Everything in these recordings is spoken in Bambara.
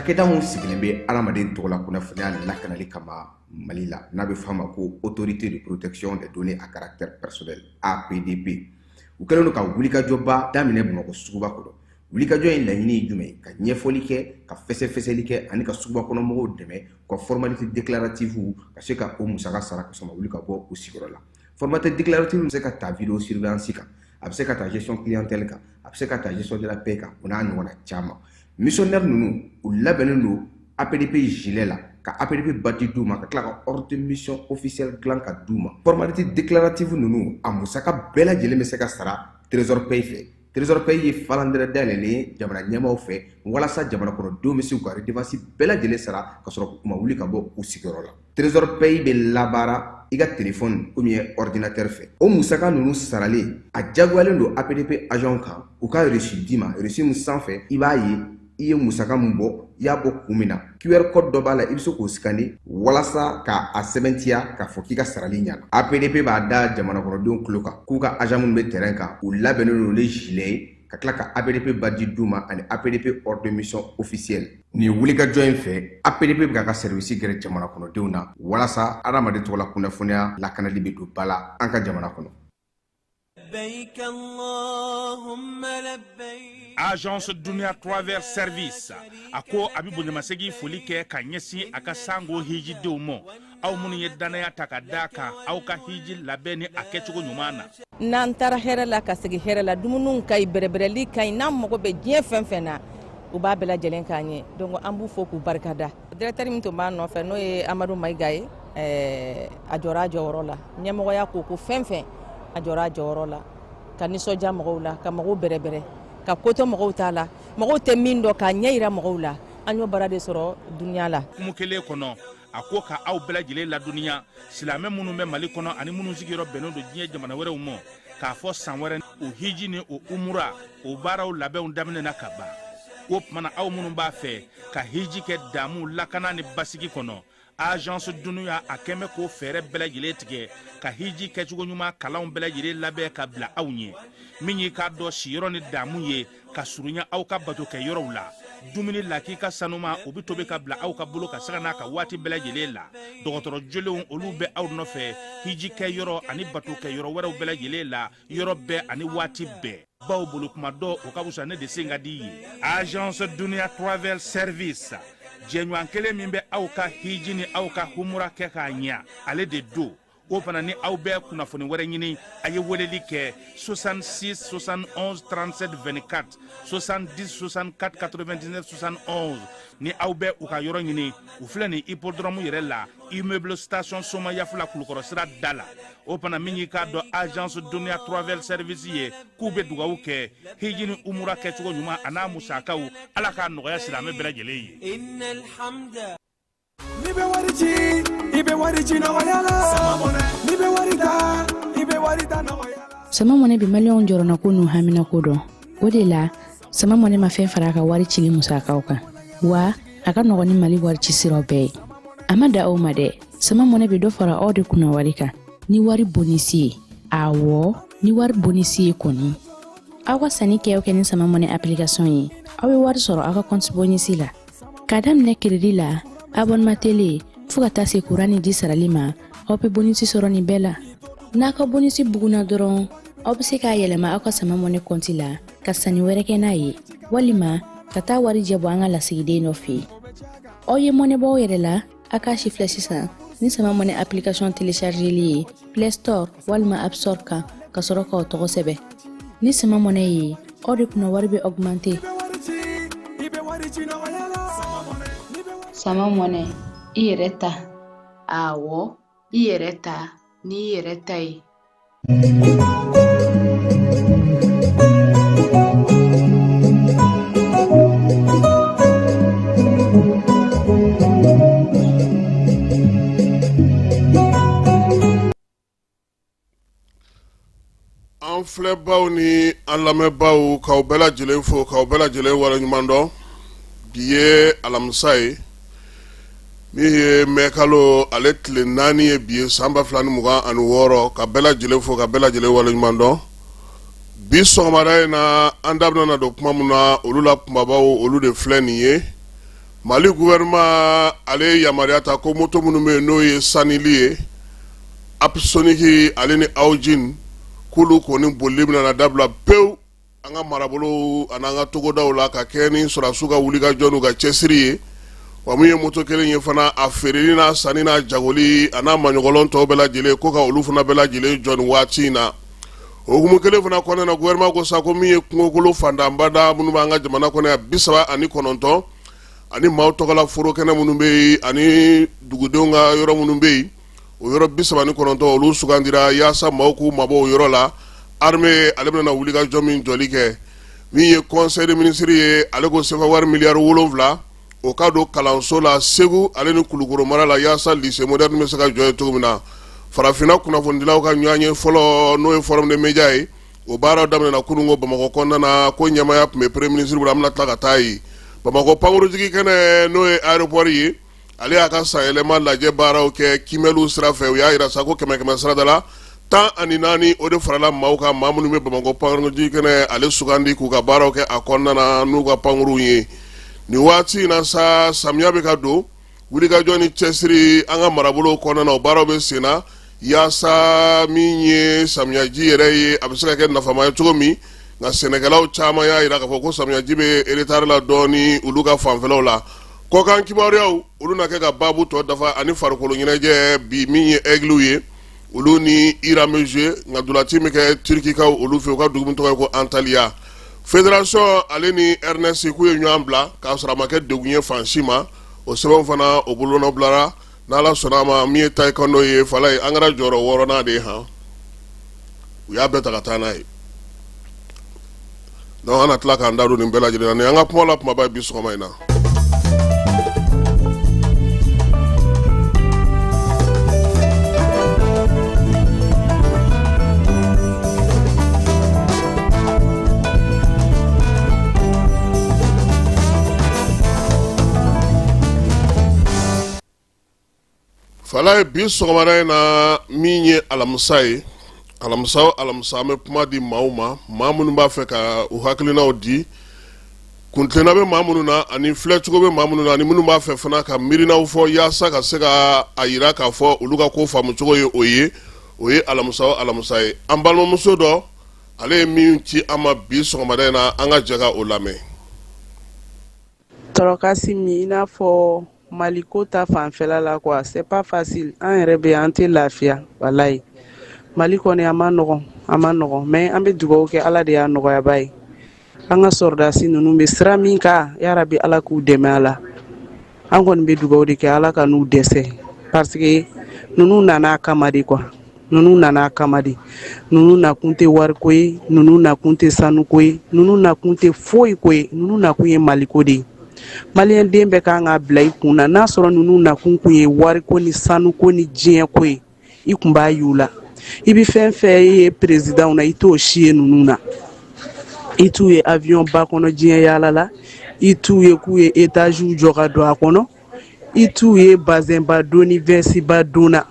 Cakɛda min sigilen bɛ adamaden tɔgɔla kunnafoniya lakanali kama Mali la, n'a bɛ f'a ma ko Autorité de protection des données à caractère personnel, APDP, u kɛlen don ka wulikajɔba daminɛ Bamakɔ suguba kɔnɔ. Wulikajɔ in laɲini ye jumɛn ye? Ka ɲɛfɔli kɛ, ka fɛsɛfɛsɛli kɛ ani ka suguba kɔnɔ mɔgɔw dɛmɛ u ka formalité déclarative ka se ka o musaka sara ka sɔrɔ wuli ka bɔ u sigiyɔrɔ la. Formalité déclarative bɛ se ka ta vidéo surveillance kan, a bɛ se ka ta gestion clientèle kan, a bɛ se ka ta gestion de la paie kan, o n'a ɲɔgɔnna caman. Missionnaire ninnu, u labɛnnen don APDP gilet la, ka APDP badge d'u ma, ka tila ka ordre de mission officielle dilan ka d'u ma. Formalité déclarative ninnu, a musaka bɛɛ lajɛlen bɛ se ka sara Trésor Paye fɛ. Trésor Paye ye falandɛrɛ dayɛlɛlen ye jamana ɲɛmaaw fɛ walasa jamana kɔnɔdenw bɛ se k'u ka redevance bɛɛ lajɛlen sara ka sɔrɔ u ma wuli ka bɔ u sigiyɔrɔ la. Trésor Paye bɛ labaara i ka téléphone ou bien ordinateur fɛ. O musaka ninnu saralen, a diyagoyalen don APDP agent kan u ka reçu d'i ma, reçu min sanfɛ i b'a ye i ye musaka min bɔ, i y'a bɔ kun min na. QR code dɔ b'a la, i bɛ se k'o scanner walasa k'a sɛbɛntiya k'a fɔ k'i ka sarali ɲana. APDP b'a da jamana kɔnɔdenw tulo kan k'u ka agent minnu bɛ terrain kan, u labɛnnen don ni gilet ye, ka tila ka APDP badge d'u ma ani APDP ordre de mission officielle. Nin wulikajɔ in fɛ, APDP bɛ k'a ka service gɛrɛ jamana kɔnɔdenw na walasa adamaden tɔgɔla kunnafoniya lakanali bɛ don ba la an ka jamana kɔnɔ. Agence Dunia Travel Service a ko a bɛ bonyamasegin foli kɛ ka ɲɛsin a ka sango hijidenw ma, aw minnu ye dannaya ta ka d'a kan aw ka hiji labɛn ni a kɛcogo ɲuman na. N'an taara hɛrɛ la ka segin hɛrɛ la, dumuniw ka ɲi, bɛrɛbɛrɛli ka ɲi, n'an mago bɛ diɲɛ fɛn fɛn na, u b'a bɛɛ lajɛlen k'an ye. Donc an b'u fo k'u barikada. Directeur min tun b'a nɔfɛ, n'o ye Amadu Mayiga ye, a jɔra a jɔyɔrɔ la. Ɲɛmɔgɔya ko ko fɛn fɛn, a jɔra a jɔyɔrɔ la, ka nisɔndiya mɔgɔw la, ka mɔgɔw bɛrɛbɛrɛ, ka ko to mɔgɔw ta la, mɔgɔw tɛ min dɔn k'a ɲɛ yira mɔgɔw la. An y'o baara de sɔrɔ dunuya la. Kumu kelen kɔnɔ, a ko ka aw bɛɛ lajɛlen ladɔnniya, silamɛ minnu bɛ Mali kɔnɔ ani minnu sigiyɔrɔ bɛnnen don diɲɛ jamana wɛrɛw ma, k'a fɔ san wɛrɛ o hiji ni o umura o baaraw labɛnw daminɛna ka ban. O tuma na, aw minnu b'a fɛ ka hiji kɛ damu, lakana ni basigi kɔnɔ, Agence Dunuya a kɛn bɛ k'o fɛɛrɛ bɛɛ lajɛlen tigɛ ka hiji kɛcogo ɲuman kalanw bɛɛ lajɛlen labɛn ka bila aw ɲɛ. Min y'i k'a dɔn siyɔrɔ ni damu ye ka surunya aw ka bato kɛ yɔrɔw la, dumuni lakika sanuma, o bɛ tobi ka bila aw ka bolo ka sanga n'a ka waati bɛɛ lajɛlen la. Dɔgɔtɔrɔ jolenw, olu bɛ aw nɔfɛ hiji kɛ yɔrɔ ani bato kɛ yɔrɔ wɛrɛw bɛɛ lajɛlen la, yɔrɔ bɛɛ ani waati bɛɛ. Baw bolo kuma dɔ o ka fisa ne de sen ka di ye. Agence Dunia Travel Service, jɛɲɔgɔn kelen min bɛ aw ka hiji ni aw ka humura kɛ k'a ɲɛ, ale de don. O fana ni aw bɛ kunnafoni wɛrɛ ɲini, a ye weleli kɛ 66 71 37 24, 70 64 99 71. Ni aw bɛ u ka yɔrɔ ɲini, u filɛ nin hippodrome yɛrɛ la, immeuble station Somayafula, Kulukɔrɔ sira da la. O fana min y'i k'a dɔn Agence Dunia Travel Service ye, k'u bɛ dugawu kɛ hiji ni umura kɛcogo ɲuman a n'a musakaw, Ala k'a nɔgɔya silamɛ bɛɛ lajɛlen ye. N'i bɛ wari ci, i bɛ wari ci nɔgɔya la. N'i bɛ wari ta, i bɛ wari ta nɔgɔya la. Sama Mɔnɛ bɛ maliyɛnw jɔrɔnako n'u haminako dɔn. O de la, Sama Mɔnɛ ma fɛn fara a ka wari cili musakaw kan wa a ka nɔgɔn ni Mali wari ci siraw bɛɛ ye. A ma da aw ma dɛ, Sama Mɔnɛ bɛ dɔ fara aw de kunna wari kan ni wari bonisi ye. Awɔ, ni wari bonisi ye kɔni. Aw ka sanni kɛ o kɛ ni Sama Mɔnɛ application ye, aw bɛ wari sɔrɔ aw ka compte bonisi la. K'a daminɛ crédit la, abonnement télé, fo ka taa se kuran ni ji sarali ma, aw bɛ bonisi sɔrɔ nin bɛɛ la. N'a ka bonisi bugunna dɔrɔn, aw bɛ se k'a yɛlɛma aw ka Sama Mɔnɛ kɔnti la ka sanni wɛrɛ kɛ n'a ye, walima ka taa wari jɛ bɔ an ka lasigiden dɔ fɛ yen. Aw ye mɔnɛ bɔ aw yɛrɛ la, a k'a si filɛ sisan ni Sama Mɔnɛ application téléchargeli ye Play Store walima App Store kan, ka sɔrɔ k'aw tɔgɔ sɛbɛn. Ni Sama Mɔnɛ ye, aw de kunna wari bɛ augmenter. Sama Mɔnɛ, i yɛrɛ ta. Awɔ, i yɛrɛ ta n'i yɛrɛ ta ye. An filɛbaw ni an lamɛnbaw, k'aw bɛɛ lajɛlen fo, k'aw bɛɛ lajɛlen waleɲuman dɔn. Bi ye alamisa ye min ye mɛkalo ale tile 4 ye bi ye san 2026. Ka bɛɛ lajɛlen fo, ka bɛɛ lajɛlen waleɲuman dɔn. Bi sɔgɔmada in na, an da bɛna don kuma min na, olu la kunbabaw, olu de filɛ nin ye. Mali gouvernement ale ye yamaruya ta ko moto minnu bɛ yen n'o ye Sanili ye, Apsonic ale ni Haojin, k'olu kɔni bolili bɛna dabila pewu an ka marabolo ani an ka togodaw la ka kɛ ni sɔrɔdasiw ka wulikajɔ n'u ka cɛsiri ye. Wa min ye moto kelen ye fana, a feereli n'a sanni n'a jagoli a n'a maɲɔgɔlɔn tɔw bɛɛ lajɛlen, ko ka olu fana bɛɛ lajɛlen jɔ nin waati in na. O hukumu kelen fana kɔnɔna na, gouvernement ko sa ko min ye kungokolo fantanbada minnu b'an ka jamana kɔnɔ yan 39, ani maaw tɔgɔla forokɛnɛ minnu bɛ yen ani dugudenw ka yɔrɔ minnu bɛ yen, o yɔrɔ 39 olu sugandira yaasa maaw k'u mabɔ o yɔrɔ la. Armée ale bɛna wulikajɔ min jɔli kɛ, min ye conseil des ministres ye, ale ko sefa wari miliyari 7 o ka don kalanso la Segu ale ni Kulukoro mara la yaasa lycée moderne bɛ se ka jɔ yen cogo min na. Farafinna kunnafonidilaw ka ɲɔgɔnye fɔlɔ, n'o ye forum des médias ye, o baara daminɛna kunun ko Bamakɔ kɔnɔna na, ko ɲɛmaaya tun bɛ premier ministre bolo. An bɛna tila ka taa yen. Bamakɔ pankurunjigin kɛnɛ, n'o ye aéroport ye, ale y'a ka sanyɛlɛma lajɛ baaraw kɛ kiimɛliw sira fɛ. U y'a jira sa ko kɛmɛ kɛmɛ sarada la 14, o de farala maaw kan, maa minnu bɛ Bamakɔ pankurunjigin kɛnɛ ale sugandi k'u ka baaraw kɛ a kɔnɔna na n'u ka pankurunw ye. Nin waati in na sa, samiya bɛ ka don, wulikajɔ ni cɛsiri an ka marabolo kɔnɔna na, o baaraw bɛ sen na yaasa min ye samiyaji yɛrɛ ye, a bɛ se ka kɛ nafama ye cogo min. Nka sɛnɛkɛlaw caman y'a jira k'a fɔ ko samiyaji bɛ retard la dɔɔni olu ka fanfɛlaw la. Kɔkan kibaruyaw, olu na kɛ ka baabu tɔ dafa, ani farikolo ɲɛnajɛ bi, min ye Aigles ye, olu ni Iran bɛ jouer, nka ntolaci bɛ kɛ Turkikaw olu fɛ, u ka dugu min tɔgɔ ye ko Antalya. Fédération ale ni RNS k'u ye ɲɔgɔn bila k'a sɔrɔ a ma kɛ degun ye fan si ma. O sɛbɛnw fana, o bolonɔ bilara. N'Ala sɔnna a ma, min ye taekwondo ye, Falaye, an kɛra jɔyɔrɔ 6nan de ye han, u y'a bɛɛ ta ka taa n'a ye. Donc an na tila k'an da don nin bɛɛ lajɛlen na nin an ka kuma la kumaba ye bi sɔgɔma in na. Falaye, bi sɔgɔmada in na, min ye alamisa ye, alamisa o alamisa, an bɛ kuma di maaw ma, maa minnu b'a fɛ ka u hakilinaw di, kuntilenna bɛ maa minnu na ani filɛcogo bɛ maa minnu na, ani minnu b'a fɛ fana ka miirinaw fɔ yaasa ka se ka a yira k'a fɔ olu ka ko faamucogo ye o ye. O ye alamisa o alamisa ye. An balimamuso dɔ, ale ye min ci an ma bi sɔgɔmada in na, an ka jɛ ka o lamɛn. Tonton Kasim, i n'a fɔ Mali ko ta fanfɛla la quoi, c'est pas facile. An yɛrɛ bɛ yan, an tɛ lafiya walayi. Mali kɔni, a ma nɔgɔn, a ma nɔgɔn, mais an bɛ dugawu kɛ, Ala de y'a nɔgɔyaba ye. An ka sɔrɔdasi ninnu bɛ sira min kan, yarabi Ala k'u dɛmɛ a la. An kɔni bɛ dugawu de kɛ, Ala ka n'u dɛsɛ, parce que ninnu nana a kama de quoi. Ninnu nana a kama de. Ninnu nakun tɛ wariko ye, ninnu nakun tɛ sanuko ye, ninnu nakun tɛ foyi ko ye, ninnu nakun ye maliko de ye. Maliyɛn den bɛɛ kan k'a bila i kun na, n'a sɔrɔ ninnu nakun kun ye wariko ni sanuko ni diɲɛko ye, i kun b'a y'u la. I bɛ fɛn fɛn ye perezidanw na, i t'o si ye ninnu na. I t'u ye avion ba kɔnɔ diɲɛ yaala la, i t'u ye k'u ye étagew jɔ ka don a kɔnɔ, i t'u ye bazɛnba don ni vɛsiba don na.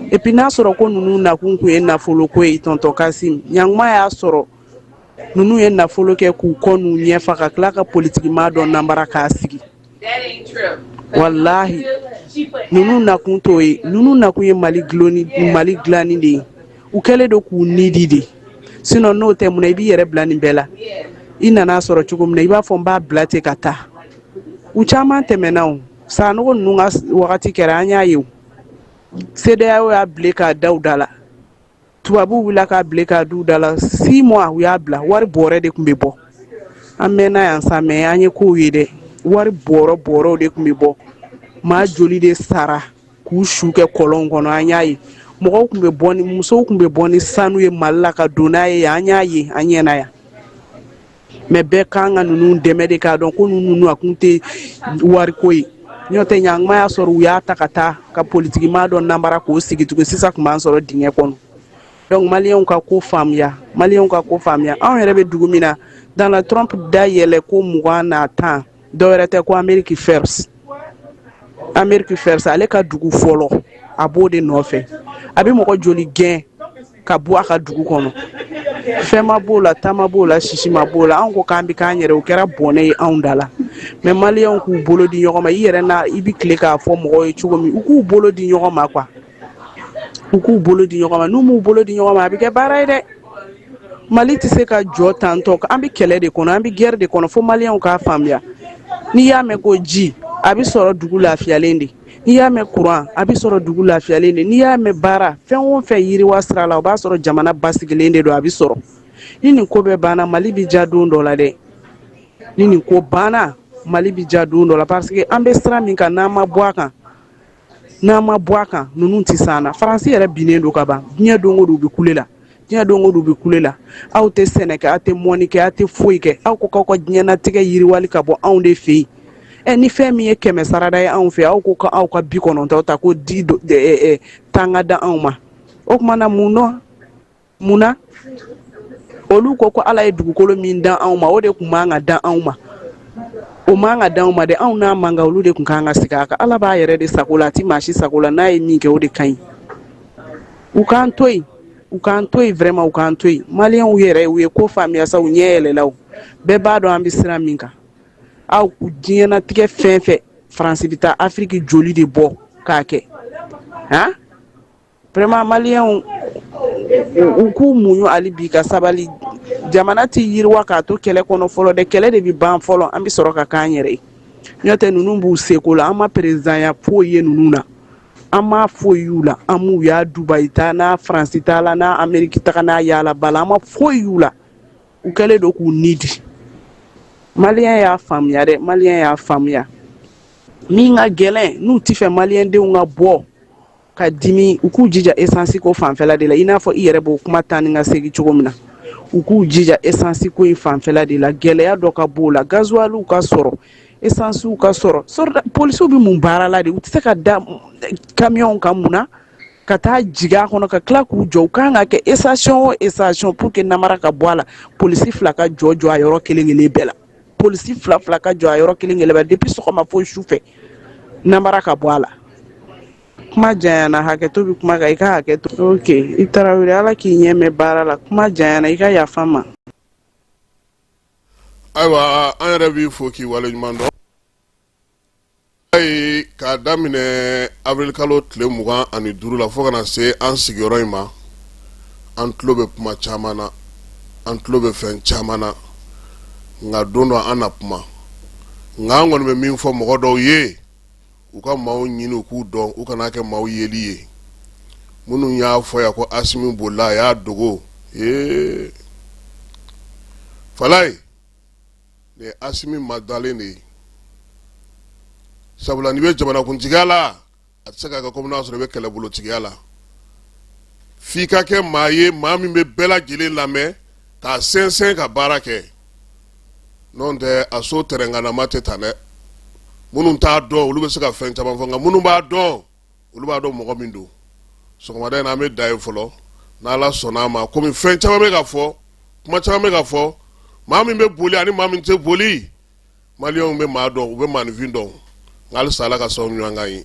Et puis n'a sɔrɔ ko ninnu nakun kun ye nafoloko ye, tonton Kasim, ɲanguma y'a sɔrɔ ninnu ye nafolo kɛ k'u kɔ n'u ɲɛfa ka tila ka politikimaa dɔ nanbara k'a sigi. Walahi, ninnu nakun t'o ye. Ninnu nakun ye Mali gulonni, Mali dilanni de ye. U kɛlen don k'u ni di de. Sinon n'o tɛ, mun na i b'i yɛrɛ bila nin bɛɛ la? I nana sɔrɔ cogo min na, i b'a fɔ n b'a bila ten ka taa. U caman tɛmɛna o. Sanogo ninnu ka wagati kɛra, an y'a ye o. CEDEAO y'a bile k'a da u da la. Tubabuw wulila k'a bile k'a d'u da la. 6 mois u y'a bila, wari bɔrɛ de tun bɛ bɔ. An mɛnna yan sa, mais an ye kow ye dɛ. Wari bɔrɔ bɔrɔw de tun bɛ bɔ. Maa joli de sara k'u su kɛ kɔlɔnw kɔnɔ, an y'a ye. Mɔgɔw tun bɛ bɔ ni, musow tun bɛ bɔ ni sanu ye Mali la ka don n'a ye yan, an y'a ye an ɲɛna yan. Mais bɛɛ kan ka ninnu dɛmɛ de, k'a dɔn ko ninnu a kun tɛ wariko ye. N'o tɛ, ɲanguma y'a sɔrɔ u y'a ta ka taa ka politikimaa dɔ nanbara k'o sigi tugun, sisan tun b'an sɔrɔ dingɛ kɔnɔ. Donc maliyɛnw ka ko faamuya, maliyɛnw ka ko faamuya. Anw yɛrɛ bɛ dugu min na, Donald Trump da yɛlɛ ko 20 na 10, dɔwɛrɛ tɛ ko Amerique first, Amerique first. Ale ka dugu fɔlɔ, a b'o de nɔfɛ. A bɛ mɔgɔ joli gɛn ka bɔ a ka dugu kɔnɔ? Fɛn ma b'o la, taama b'o la, sisi ma b'o la. Anw ko k'an bɛ k'an yɛrɛ, o kɛra bɔnɛ ye anw da la. Mais maliyɛnw k'u bolo di ɲɔgɔn ma, i yɛrɛ n'a i bɛ tile k'a fɔ mɔgɔw ye cogo min, u k'u bolo di ɲɔgɔn ma quoi, u k'u bolo di ɲɔgɔn ma. N'u m'u bolo di ɲɔgɔn ma, a bɛ kɛ baara ye dɛ. Mali tɛ se ka jɔ tantɔ, an bɛ kɛlɛ de kɔnɔ, an bɛ guerre de kɔnɔ, fo maliyɛnw k'a faamuya. N'i y'a mɛn ko ji, a bɛ sɔrɔ dugu lafiyalen de. N'i y'a mɛn courant, a bɛ sɔrɔ dugu lafiyalen de. N'i y'a mɛn baara, fɛn o fɛn yiriwa sira la, o b'a sɔrɔ jamana basigilen de don, a bɛ sɔrɔ. Ni nin ko bɛɛ banna, Mali bɛ ja don dɔ la dɛ. Ni nin ko banna, Mali bɛ ja don dɔ la, parce que an bɛ sira min kan, n'an ma bɔ a kan, n'an ma bɔ a kan, ninnu tɛ s'an na. Faransi yɛrɛ binnen don ka ban. Diɲɛ don o don u bɛ kule la, diɲɛ don o don u bɛ kule la. Aw tɛ sɛnɛ kɛ, aw tɛ mɔni kɛ, aw tɛ foyi kɛ. Aw ko k'aw ka diɲɛnatigɛ yiriwali ka bɔ anw de fɛ yen. Ɛ, ni fɛn min ye 100 sarada ye anw fɛ, aw ko k'aw ka 90 ta, ko di tan ka da anw ma. O tuma na mun nɔ mun na olu ko ko Ala ye dugukolo min dan anw ma, o de tun man ka dan anw ma? O man ka dan anw ma dɛ. Anw n'a man kan, olu de tun kan ka sigi a kan. Ala b'a yɛrɛ de sago la, a ti maa si sago la. N'a ye min kɛ, o de ka ɲi. U k'an to yen, u k'an to yen, vraiment u k'an to yen. Maliyɛnw yɛrɛ, u ye ko faamuya sa, u ɲɛ yɛlɛla. O bɛɛ b'a dɔn an bɛ sira min kan. Aw diɲɛnatigɛ fɛn fɛn, Faransi bɛ taa Afiriki joli de bɔ k'a kɛ han. Vraiment maliyɛnw, u k'u muɲu hali bi ka sabali. Jamana tɛ yiriwa k'a to kɛlɛ kɔnɔ fɔlɔ dɛ. Kɛlɛ de bɛ ban fɔlɔ, an bɛ sɔrɔ ka k'an yɛrɛ ye. N'o tɛ, ninnu b'u seko la. An ma perezidanya foyi ye ninnu na, an m'a foyi y'u la. An m'u y'a Dubayi ta n'a Faransi ta la n'a Ameriki taga n'a yaala ba la, an ma foyi y'u la. U kɛlen don k'u ni di. Maliyɛn y'a faamuya dɛ, maliyɛn y'a faamuya. Min ka gɛlɛn, n'u ti fɛ maliyɛndenw ka bɔ ka dimi, u k'u jija esansi ko fanfɛla de la. I n'a fɔ i yɛrɛ b'o kuma taa ni ka segin cogo min na, u k'u jija esansi ko in fanfɛla de la. Gɛlɛya dɔ ka b'o la, gazuwaliw ka sɔrɔ, esansiw ka sɔrɔ. Polisiw bɛ mun baara la de? U tɛ se ka da kamiyɔnw kan mun na ka taa jigin a kɔnɔ ka tila k'u jɔ? U kan ka kɛ station o station, pour que namara ka bɔ a la, polisi 2 ka jɔ jɔ a yɔrɔ kelen kelen bɛɛ la, polisi 2 2 ka jɔ a yɔrɔ kelen kelen bɛɛ depuis sɔgɔma fo su fɛ, namara ka bɔ a la. Kuma janyana, hakɛto bɛ kuma kan, i ka hakɛ to. Ok, i Tarawele, Ala k'i ɲɛ mɛn baara la. Kuma janyana, i ka yafa n ma. Ayiwa, an yɛrɛ b'i fo k'i waleɲuman dɔn. Ayi, k'a daminɛ avril kalo tile 25 la fo ka na se an sigiyɔrɔ in ma, an tulo bɛ kuma caman na, an tulo bɛ fɛn caman na, nka don dɔ an na kuma. Nka an kɔni bɛ min fɔ mɔgɔ dɔw ye, u ka maaw ɲini, u k'u dɔn, u kana kɛ maaw yeli ye. Minnu y'a fɔ yan ko Asimi bolila, a y'a dogo, ee falaye, nin ye Asimi madalen de ye. Sabula n'i bɛ jamanakuntigiya la, a tɛ se ka kɛ komi n'a sɔrɔ i bɛ kɛlɛbolotigiya la. F'i ka kɛ maa ye, maa min bɛ bɛɛ lajɛlen lamɛn k'a sɛnsɛn ka baara kɛ. N'o tɛ, a so tɛrɛnkanama tɛ tan dɛ. Minnu t'a dɔn, olu bɛ se ka fɛn caman fɔ, nka minnu b'a dɔn, olu b'a dɔn mɔgɔ min don. Sɔgɔmada in na, an bɛ da yen fɔlɔ, n'Ala sɔnna a ma. Komi fɛn caman bɛ ka fɔ, kuma caman bɛ ka fɔ, maa min bɛ boli ani maa min tɛ boli, maliyɛnw bɛ maa dɔn, u bɛ maaninfin dɔn. Nka halisa, Ala ka sababu ɲuman k'an ye.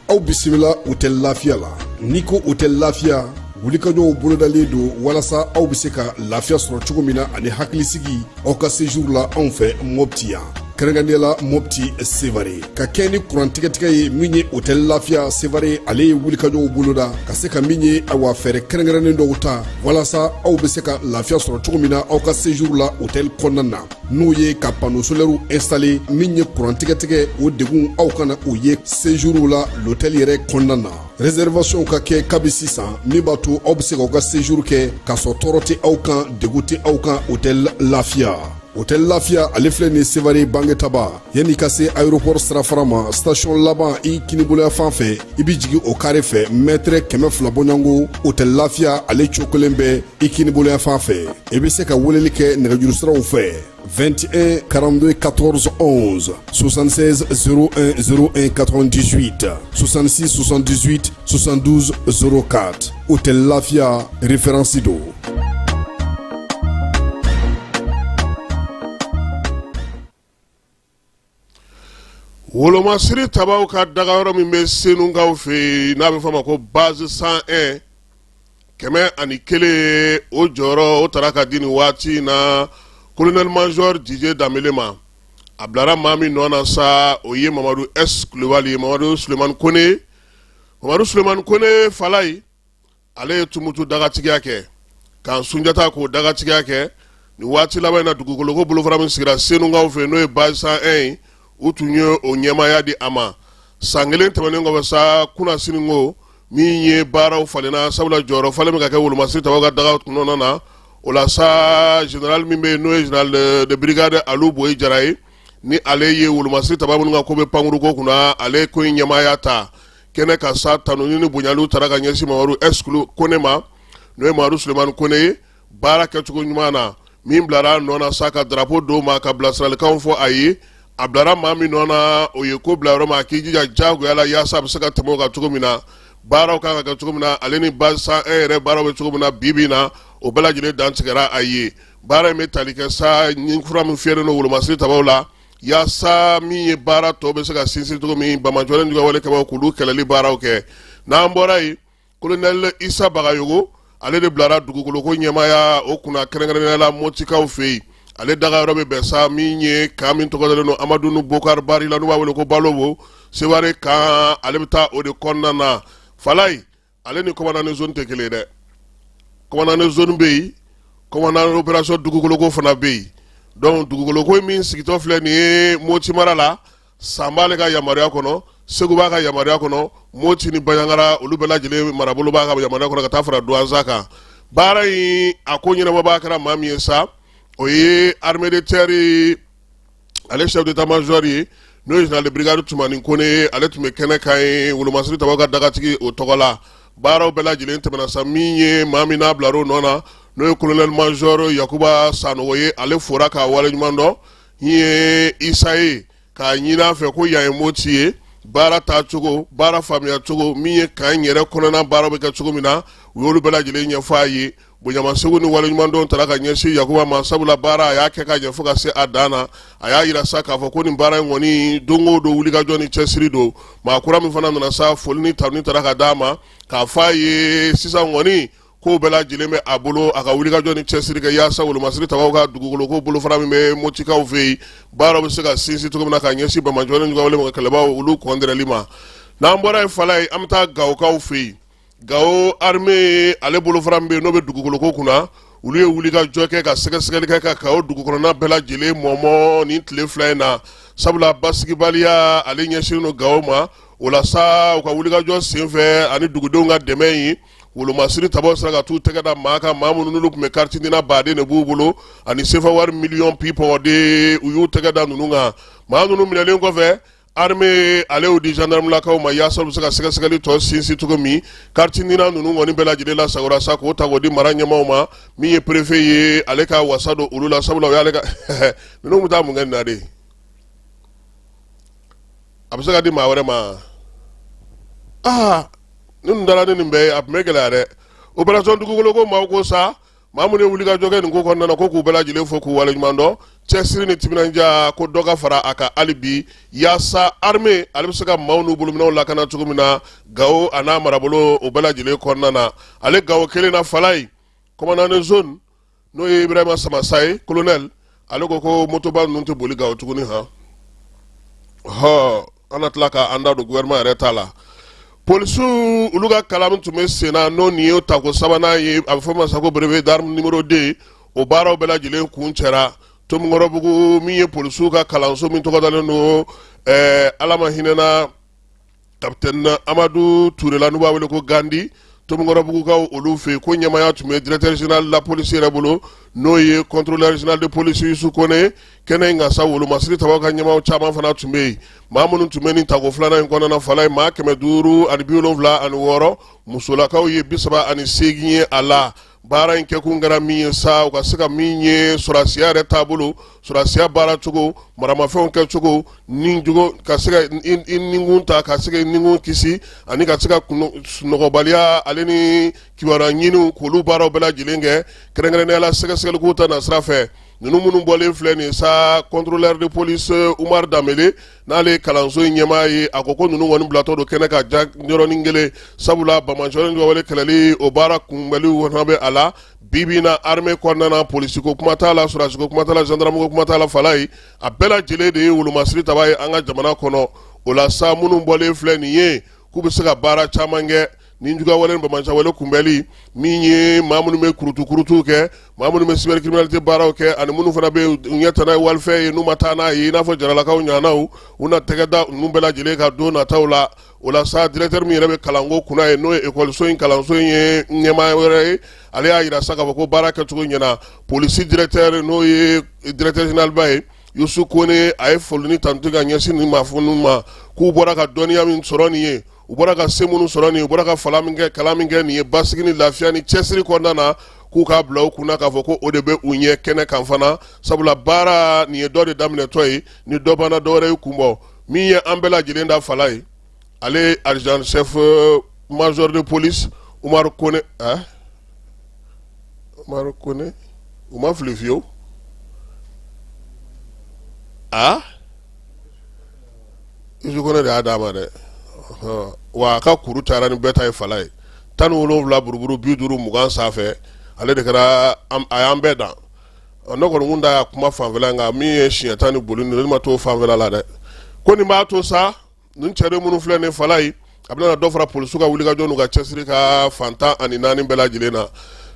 Aw bisimila Hôtel Lafiya la. N'i ko Hôtel Lafiya, wulikajɔw bolodalen don walasa aw bɛ se ka lafiya sɔrɔ cogo min na ani hakilisigi aw ka séjour la anw fɛ Mopti yan, kɛrɛnkɛrɛnnenya la Mopti Sevare. Ka kɛ ni kuran tigɛtigɛ ye, min ye Hôtel Lafiya Sevare, ale ye wulikajɔw boloda ka se ka min ye, awa, fɛɛrɛ kɛrɛnkɛrɛnnen dɔw ta walasa aw bɛ se ka lafiya sɔrɔ cogo min na aw ka séjour la hôtel kɔnɔna na, n'o ye ka panneau solaire installé. Min ye kuran tigɛtigɛ, o degun aw kana o ye séjour la l'hôtel yɛrɛ kɔnɔna na. Réservation ka kɛ kabi sisan, min b'a to aw bɛ se k'aw ka séjour kɛ k'a sɔrɔ tɔɔrɔ tɛ aw kan, degun tɛ aw kan. Hôtel Lafiya, Hôtel Lafiya, ale filɛ nin Sevare Bangetaba, yanni ka se aéroport sirafara ma, station laban i kiniboloya fan fɛ, i bɛ jigin o kare fɛ, mɛtɛrɛ 200 bɔɲɔgɔnko, Hôtel Lafiya ale cokolen bɛ i kiniboloya fan fɛ. I bɛ se ka weleli kɛ nɛgɛjuru siraw fɛ: 21 42 14 11, 76 01 01 98, 66 78 72 04. Hôtel Lafia, référence don. Wolomasiri tabaw ka dagayɔrɔ min bɛ Senukaw fɛ yen, n'a bɛ fɔ a ma ko base 101, 101, o jɔyɔrɔ o taara ka di nin waati in na colonel major Didier Danbele ma. A bilara maa min nɔ na sa, o ye Mamadu S Kulubali ye, Mamadu Sulemani Kone. Mamadu Sulemani Kone Falayi, ale ye Tumutu dagatigiya kɛ, kan Sunjata k'o dagatigiya kɛ. Nin waati laban in na, dugukoloko bolofara min sigira Senukaw fɛ, n'o ye base 101 ye, u tun ye o ɲɛmaaya di a ma. San kelen tɛmɛnen kɔfɛ sa, kunasini ko min ye baaraw falenna, sabula jɔyɔrɔ falen bɛ ka kɛ wolomasiri tabaw ka daga kɔnɔna na. O la sa, général min bɛ yen, n'o ye général de brigade Alu Boyi Jara ye, ni ale ye wolomasiri taba minnu ka ko bɛ pankuruko kunna, ale ko in ɲɛmaaya ta kɛnɛ kan sa. Tanuni ni bonyaliw taara ka ɲɛsin Mamadu S Kone ma, n'o ye Mamadu Sulemani Kone ye, baara kɛcogo ɲuman na. Min bilara a nɔ na sa, ka drapeau d'o ma, ka bilasiralikanw fɔ a ye, a bilara maa min nɔ na, o ye ko bila yɔrɔ ma, a k'i jija diyagoya la yaasa a bɛ se ka tɛmɛ o kan cogo min na, baaraw kan ka kɛ cogo min na, ale ni base 101 yɛrɛ baaraw bɛ cogo min na bi bi in na, o bɛɛ lajɛlen dantigɛra a ye. Baara in bɛ tali kɛ sa ni fura min fiyɛlen don wolomasiri tabaw la, yaasa min ye baara tɔ bɛ se ka sinsin cogo min, banbaanciwale ni juguyawale kɛbaaw k'olu kɛlɛli baaraw kɛ. N'an bɔra yen, colonel Isa Bagayogo, ale de bilara dugukoloko ɲɛmaaya o kunna, kɛrɛnkɛrɛnnenya la Motikaw fɛ yen. Ale dagayɔrɔ bɛ bɛn sa min ye camp min tɔgɔ dalen don Amadu Bokar Bari la, n'u b'a wele ko Balobo Seware camp, ale bɛ taa o de kɔnɔna na. Falayi, ale ni commandant de zone tɛ kelen ye dɛ. Commandant de zone bɛ yen, commandant opération dugukoloko fana bɛ yen. Donc dugukoloko min sigitɔ filɛ nin ye Moti mara la, San b'ale ka yamaruya kɔnɔ, Segu b'a ka yamaruya kɔnɔ, Moti ni Banjagara, olu bɛɛ lajɛlen marabolo b'a ka yamaruya kɔnɔ, ka taa fara Duwanza kan. Baara in a ko ɲɛnabɔbaa kɛra maa min ye sa, o ye armée de terre ale chef d'état major ye, n'o ye général de brigade Tumani Kone ye. Ale tun bɛ kɛnɛ kan ye wolomasiri tabaw ka dagatigi o tɔgɔ la. Baaraw bɛɛ lajɛlen tɛmɛna sa. Min ye maa min n'a bilar'o nɔ na, n'o ye colonel major Yakuba Sanogo ye, ale fora k'a waleɲuman dɔn. Min ye Isa ye, k'a ɲini a fɛ ko yan ye Moti ye, baara taacogo, baara faamuya cogo, min ye camp yɛrɛ kɔnɔna baara bɛ kɛ cogo min na, u y'olu bɛɛ lajɛlen ɲɛfɔ a ye. Bonyamasegin ni waleɲumandɔn taara ka ɲɛsin Yakuba ma, sabula baara a y'a kɛ ka ɲɛ fo ka se a dan na. A y'a yira sa k'a fɔ ko nin baara in kɔni, don o don wulikajɔ ni cɛsiri don. Maa kura min fana nana sa, foli ni tanuni taara ka d'a ma, k'a fɔ a ye sisan kɔni kow bɛɛ lajɛlen bɛ a bolo, a ka wulikajɔ ni cɛsiri kɛ yaasa wolomasiri tabaw ka dugukoloko bolofara min bɛ Motikaw fɛ yen, baaraw bɛ se ka sinsin cogo min na ka ɲɛsin banbaanciwale ni juguyawale kɛlɛbaaw olu kɔndɛrɛli ma. N'an bɔra yen, Falaye, an bɛ taa Gawokaw fɛ yen. Gawo armée ale bolofara min bɛ yen, n'o bɛ dugukoloko kunna, olu ye wulikajɔ kɛ ka sɛgɛsɛgɛli kɛ ka Gawo dugu kɔnɔna bɛɛ lajɛlen mɔmɔ nin tile 2 in na, sabula basigibaliya ale ɲɛsinnen don Gawo ma. O la sa, u ka wulikajɔ senfɛ ani dugudenw ka dɛmɛ ye, wolomasiri tabaw sera ka t'u tɛgɛ da maa kan, maa minnu n'olu tun bɛ carte Nina baden de b'u bolo ani sefa wari miliyɔn pipɔ de. U y'u tɛgɛ da ninnu kan. Maa ninnu minɛlen kɔfɛ, armée ale y'u di gendarmelakaw ma yaasa u bɛ se ka sɛgɛsɛgɛli tɔ sinsin cogo min. Carte Nina ninnu kɔni bɛɛ lajɛlen lasagora sa, k'o ta k'o di mara ɲɛmaaw ma. Min ye préfet ye, ale ka wasa don olu la, sabula o y'ale ka ninnu bɛ taa mun kɛ nin na de? A bɛ se ka di maa wɛrɛ ma. Aa, ninnu dara ni nin bɛɛ ye, a tun bɛ gɛlɛya dɛ. Opération dugukolo ko maaw ko sa, maa minnu ye wulikajɔ kɛ nin ko kɔnɔna na, ko k'u bɛɛ lajɛlen fo k'u waleɲuman dɔn. Cɛsiri ni timinandiya, ko dɔ ka fara a kan hali bi, yaasa armée ale bɛ se ka maaw n'u bolominɛnw lakana cogo min na Gawo a n'a marabolo o bɛɛ lajɛlen kɔnɔna na. Ale Gawo kelen na, Falayi, commandant de zone, n'o ye Ibrahima Samasa ye, colonel, ale ko ko motoba ninnu tɛ boli Gawo tuguni. Han hɔ, an na tila k'an da don gouvernement yɛrɛ ta la. Polisiw olu ka kalan min tun bɛ sen na, n'o nin ye tako sabanan ye, a bɛ fɔ ma sa ko brevet d'arme numéro 2, o baaraw bɛɛ lajɛlen kuncɛra Tomikɔrɔbugu, min ye polisiw ka kalanso min tɔgɔ dalen don Ala ma hinɛna capitaine Amadu Ture la, n'u b'a wele ko Gandi, Tomikɔrɔbugukaw olu fɛ yen. Ko ɲɛmaaya tun bɛ directeur général de la police yɛrɛ bolo, n'o ye contrôleur général de police Yusu Kone. Kɛnɛ in kan sa, wolomasiri tabaw ka ɲɛmaaw caman fana tun bɛ yen. Maa minnu tun bɛ nin tako filanan in kɔnɔna na, Falaye, maa 576, musolakaw ye 38 ye a la. Baara in kɛkun kɛra min ye sa, u ka se ka min ye sɔrɔdasiya yɛrɛ taabolo, sɔrɔdasiya baaracogo, maramafɛnw kɛcogo ni jogo, ka se ka i nikun ta, ka se ka i nikun kisi, ani ka se ka sunɔgɔbaliya ale ni kibaruya ɲiniw, k'olu baaraw bɛɛ lajɛlen kɛ, kɛrɛnkɛrɛnnenya la sɛgɛsɛgɛliko ta nasira fɛ. Ninnu minnu bɔlen filɛ nin sa, contrôleur de police Umar Danbele, n'ale ye kalanso in ɲɛmaa ye, a ko ko ninnu kɔni bilatɔ don kɛnɛ kan ja yɔrɔnin kelen, sabula banbaanciwale wale kɛlɛli o baara kunbɛli fana bɛ a la. Bi bi in na, armée kɔnɔna na, polisiko kuma t'a la, sɔrɔdasiko kuma t'a la, gendarme ko kuma t'a la, falaye, a bɛɛ lajɛlen de ye wolomasiri taba ye an ka jamana kɔnɔ. O la sa, minnu bɔlen filɛ nin ye, k'u bɛ se ka baara caman kɛ ni juguyawale ni banbaanciwale kunbɛli min ye, maa minnu bɛ kurutukurutu kɛ, maa minnu bɛ cybercriminalité baaraw kɛ, ani minnu fana bɛ ɲɛ ta n'a ye walifɛn ye n'u ma taa n'a ye, i n'a fɔ jaralakaw ɲɔgɔnnaw, u na tɛgɛ da ninnu bɛɛ lajɛlen kan don nataw la. O la sa, directeur min yɛrɛ bɛ kalanko kunna ye, n'o ye ekɔliso in kalanso in ye ɲɛmaa wɛrɛ ye, ale y'a jira sa k'a fɔ ko baara kɛcogo ɲɛna. Polisi directeur, n'o ye directeur général ba ye, Yusu Kone, a ye foli ni tantu ka ɲɛsin nin maa ninnu ma, k'u bɔra ka dɔnniya min sɔrɔ nin ye, u bɔra ka se minnu sɔrɔ nin ye, u bɔra ka fala min kɛ, kalan min kɛ nin ye basigi ni lafiya ni cɛsiri kɔnɔna na, k'u k'a bila u kunna k'a fɔ ko o de bɛ u ɲɛ kɛnɛ kan fana, sabula baara nin ye dɔ de daminɛtɔ ye, ni dɔ banna, dɔ wɛrɛ ye kun bɔ. Min ye an bɛɛ lajɛlen da fala ye, ale adjudant chef major de police Umaru Kone, Umaru Kone, u ma fili fiyewu. Aa, Yusu Kone de y'a d'a ma dɛ. Wa a ka kuru cayara ni bɛɛ ta ye fala ye, 17 buruburu 50 20 sanfɛ, ale de kɛra a y'an bɛɛ dan. Ne kɔni kun da y'a kuma fanfɛla, nka min ye siɲɛ tan ni boli, ne ma t'o fanfɛla la dɛ. Ko nin b'a to sa, nin cɛden minnu filɛ nin fala ye, a bɛna dɔ fara polisiw ka wulikajɔ n'u ka cɛsiri ka fan 14 bɛɛ lajɛlen na.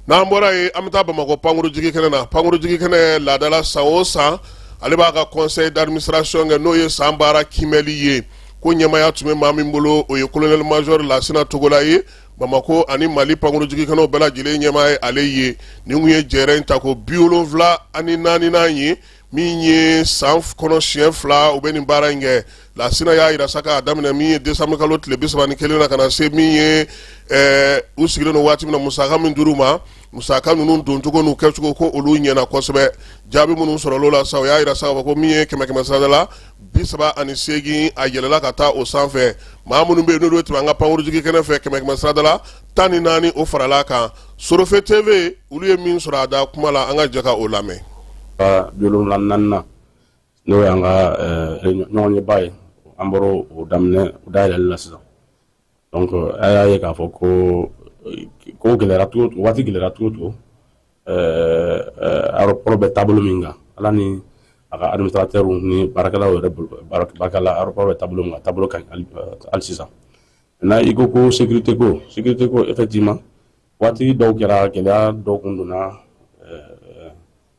N'an bɔra yen, an bɛ taa Bamakɔ pankurujigi kɛnɛ na. Pankurujigi kɛnɛ laadala, san o san ale b'a ka conseil d'administration kɛ, n'o ye san baara kiimɛli ye. Ko ɲɛmaaya tun bɛ maa min bolo, o ye colonel major Lasina Togola ye. Bamakɔ ani Mali pankurujigi kɛnɛw bɛɛ lajɛlen ɲɛmaa ye ale ye. Nin kun ye jɛrɛ in tako 74nan ye, min ye san kɔnɔ siɲɛ fila u bɛ nin baara in kɛ. Lasina y'a jira sa k'a daminɛ min ye décembre kalo tile 31 na ka na se min ye u sigilen don waati min na, musaka min dir'u ma, musaka ninnu doncogo n'u kɛcogo, ko olu ɲɛna kosɛbɛ. Jaabi minnu sɔrɔla o la sa, o y'a jira sa k'a fɔ ko min ye kɛmɛ kɛmɛ sarada la 38, a yɛlɛla ka taa o sanfɛ. Maa minnu bɛ yen n'olu bɛ tɛmɛ an ka pankurujigi kɛnɛ fɛ, kɛmɛ kɛmɛ sarada la 14, o farala a kan. Sorofe TV, olu ye min sɔrɔ a da kuma la, an ka jɛ ka o lamɛn. Ka 74nan, n'o y'an ka ɲɔgɔnyeba ye, an bɔra o daminɛ, o dayɛlɛli la sisan. Donc a y'a ye k'a fɔ ko ko gɛlɛyara cogo cogo, waati gɛlɛyara cogo cogo, aéroport bɛ taabolo min kan, Ala ni a ka administrateur ni baarakɛlaw yɛrɛ bolo barika la, aéroport bɛ taabolo min kan, taabolo ka ɲi hali sisan. Maintenant, i ko ko sécurité, ko sécurité ko, effectivement, waati dɔw kɛra, gɛlɛya dɔw kun donna,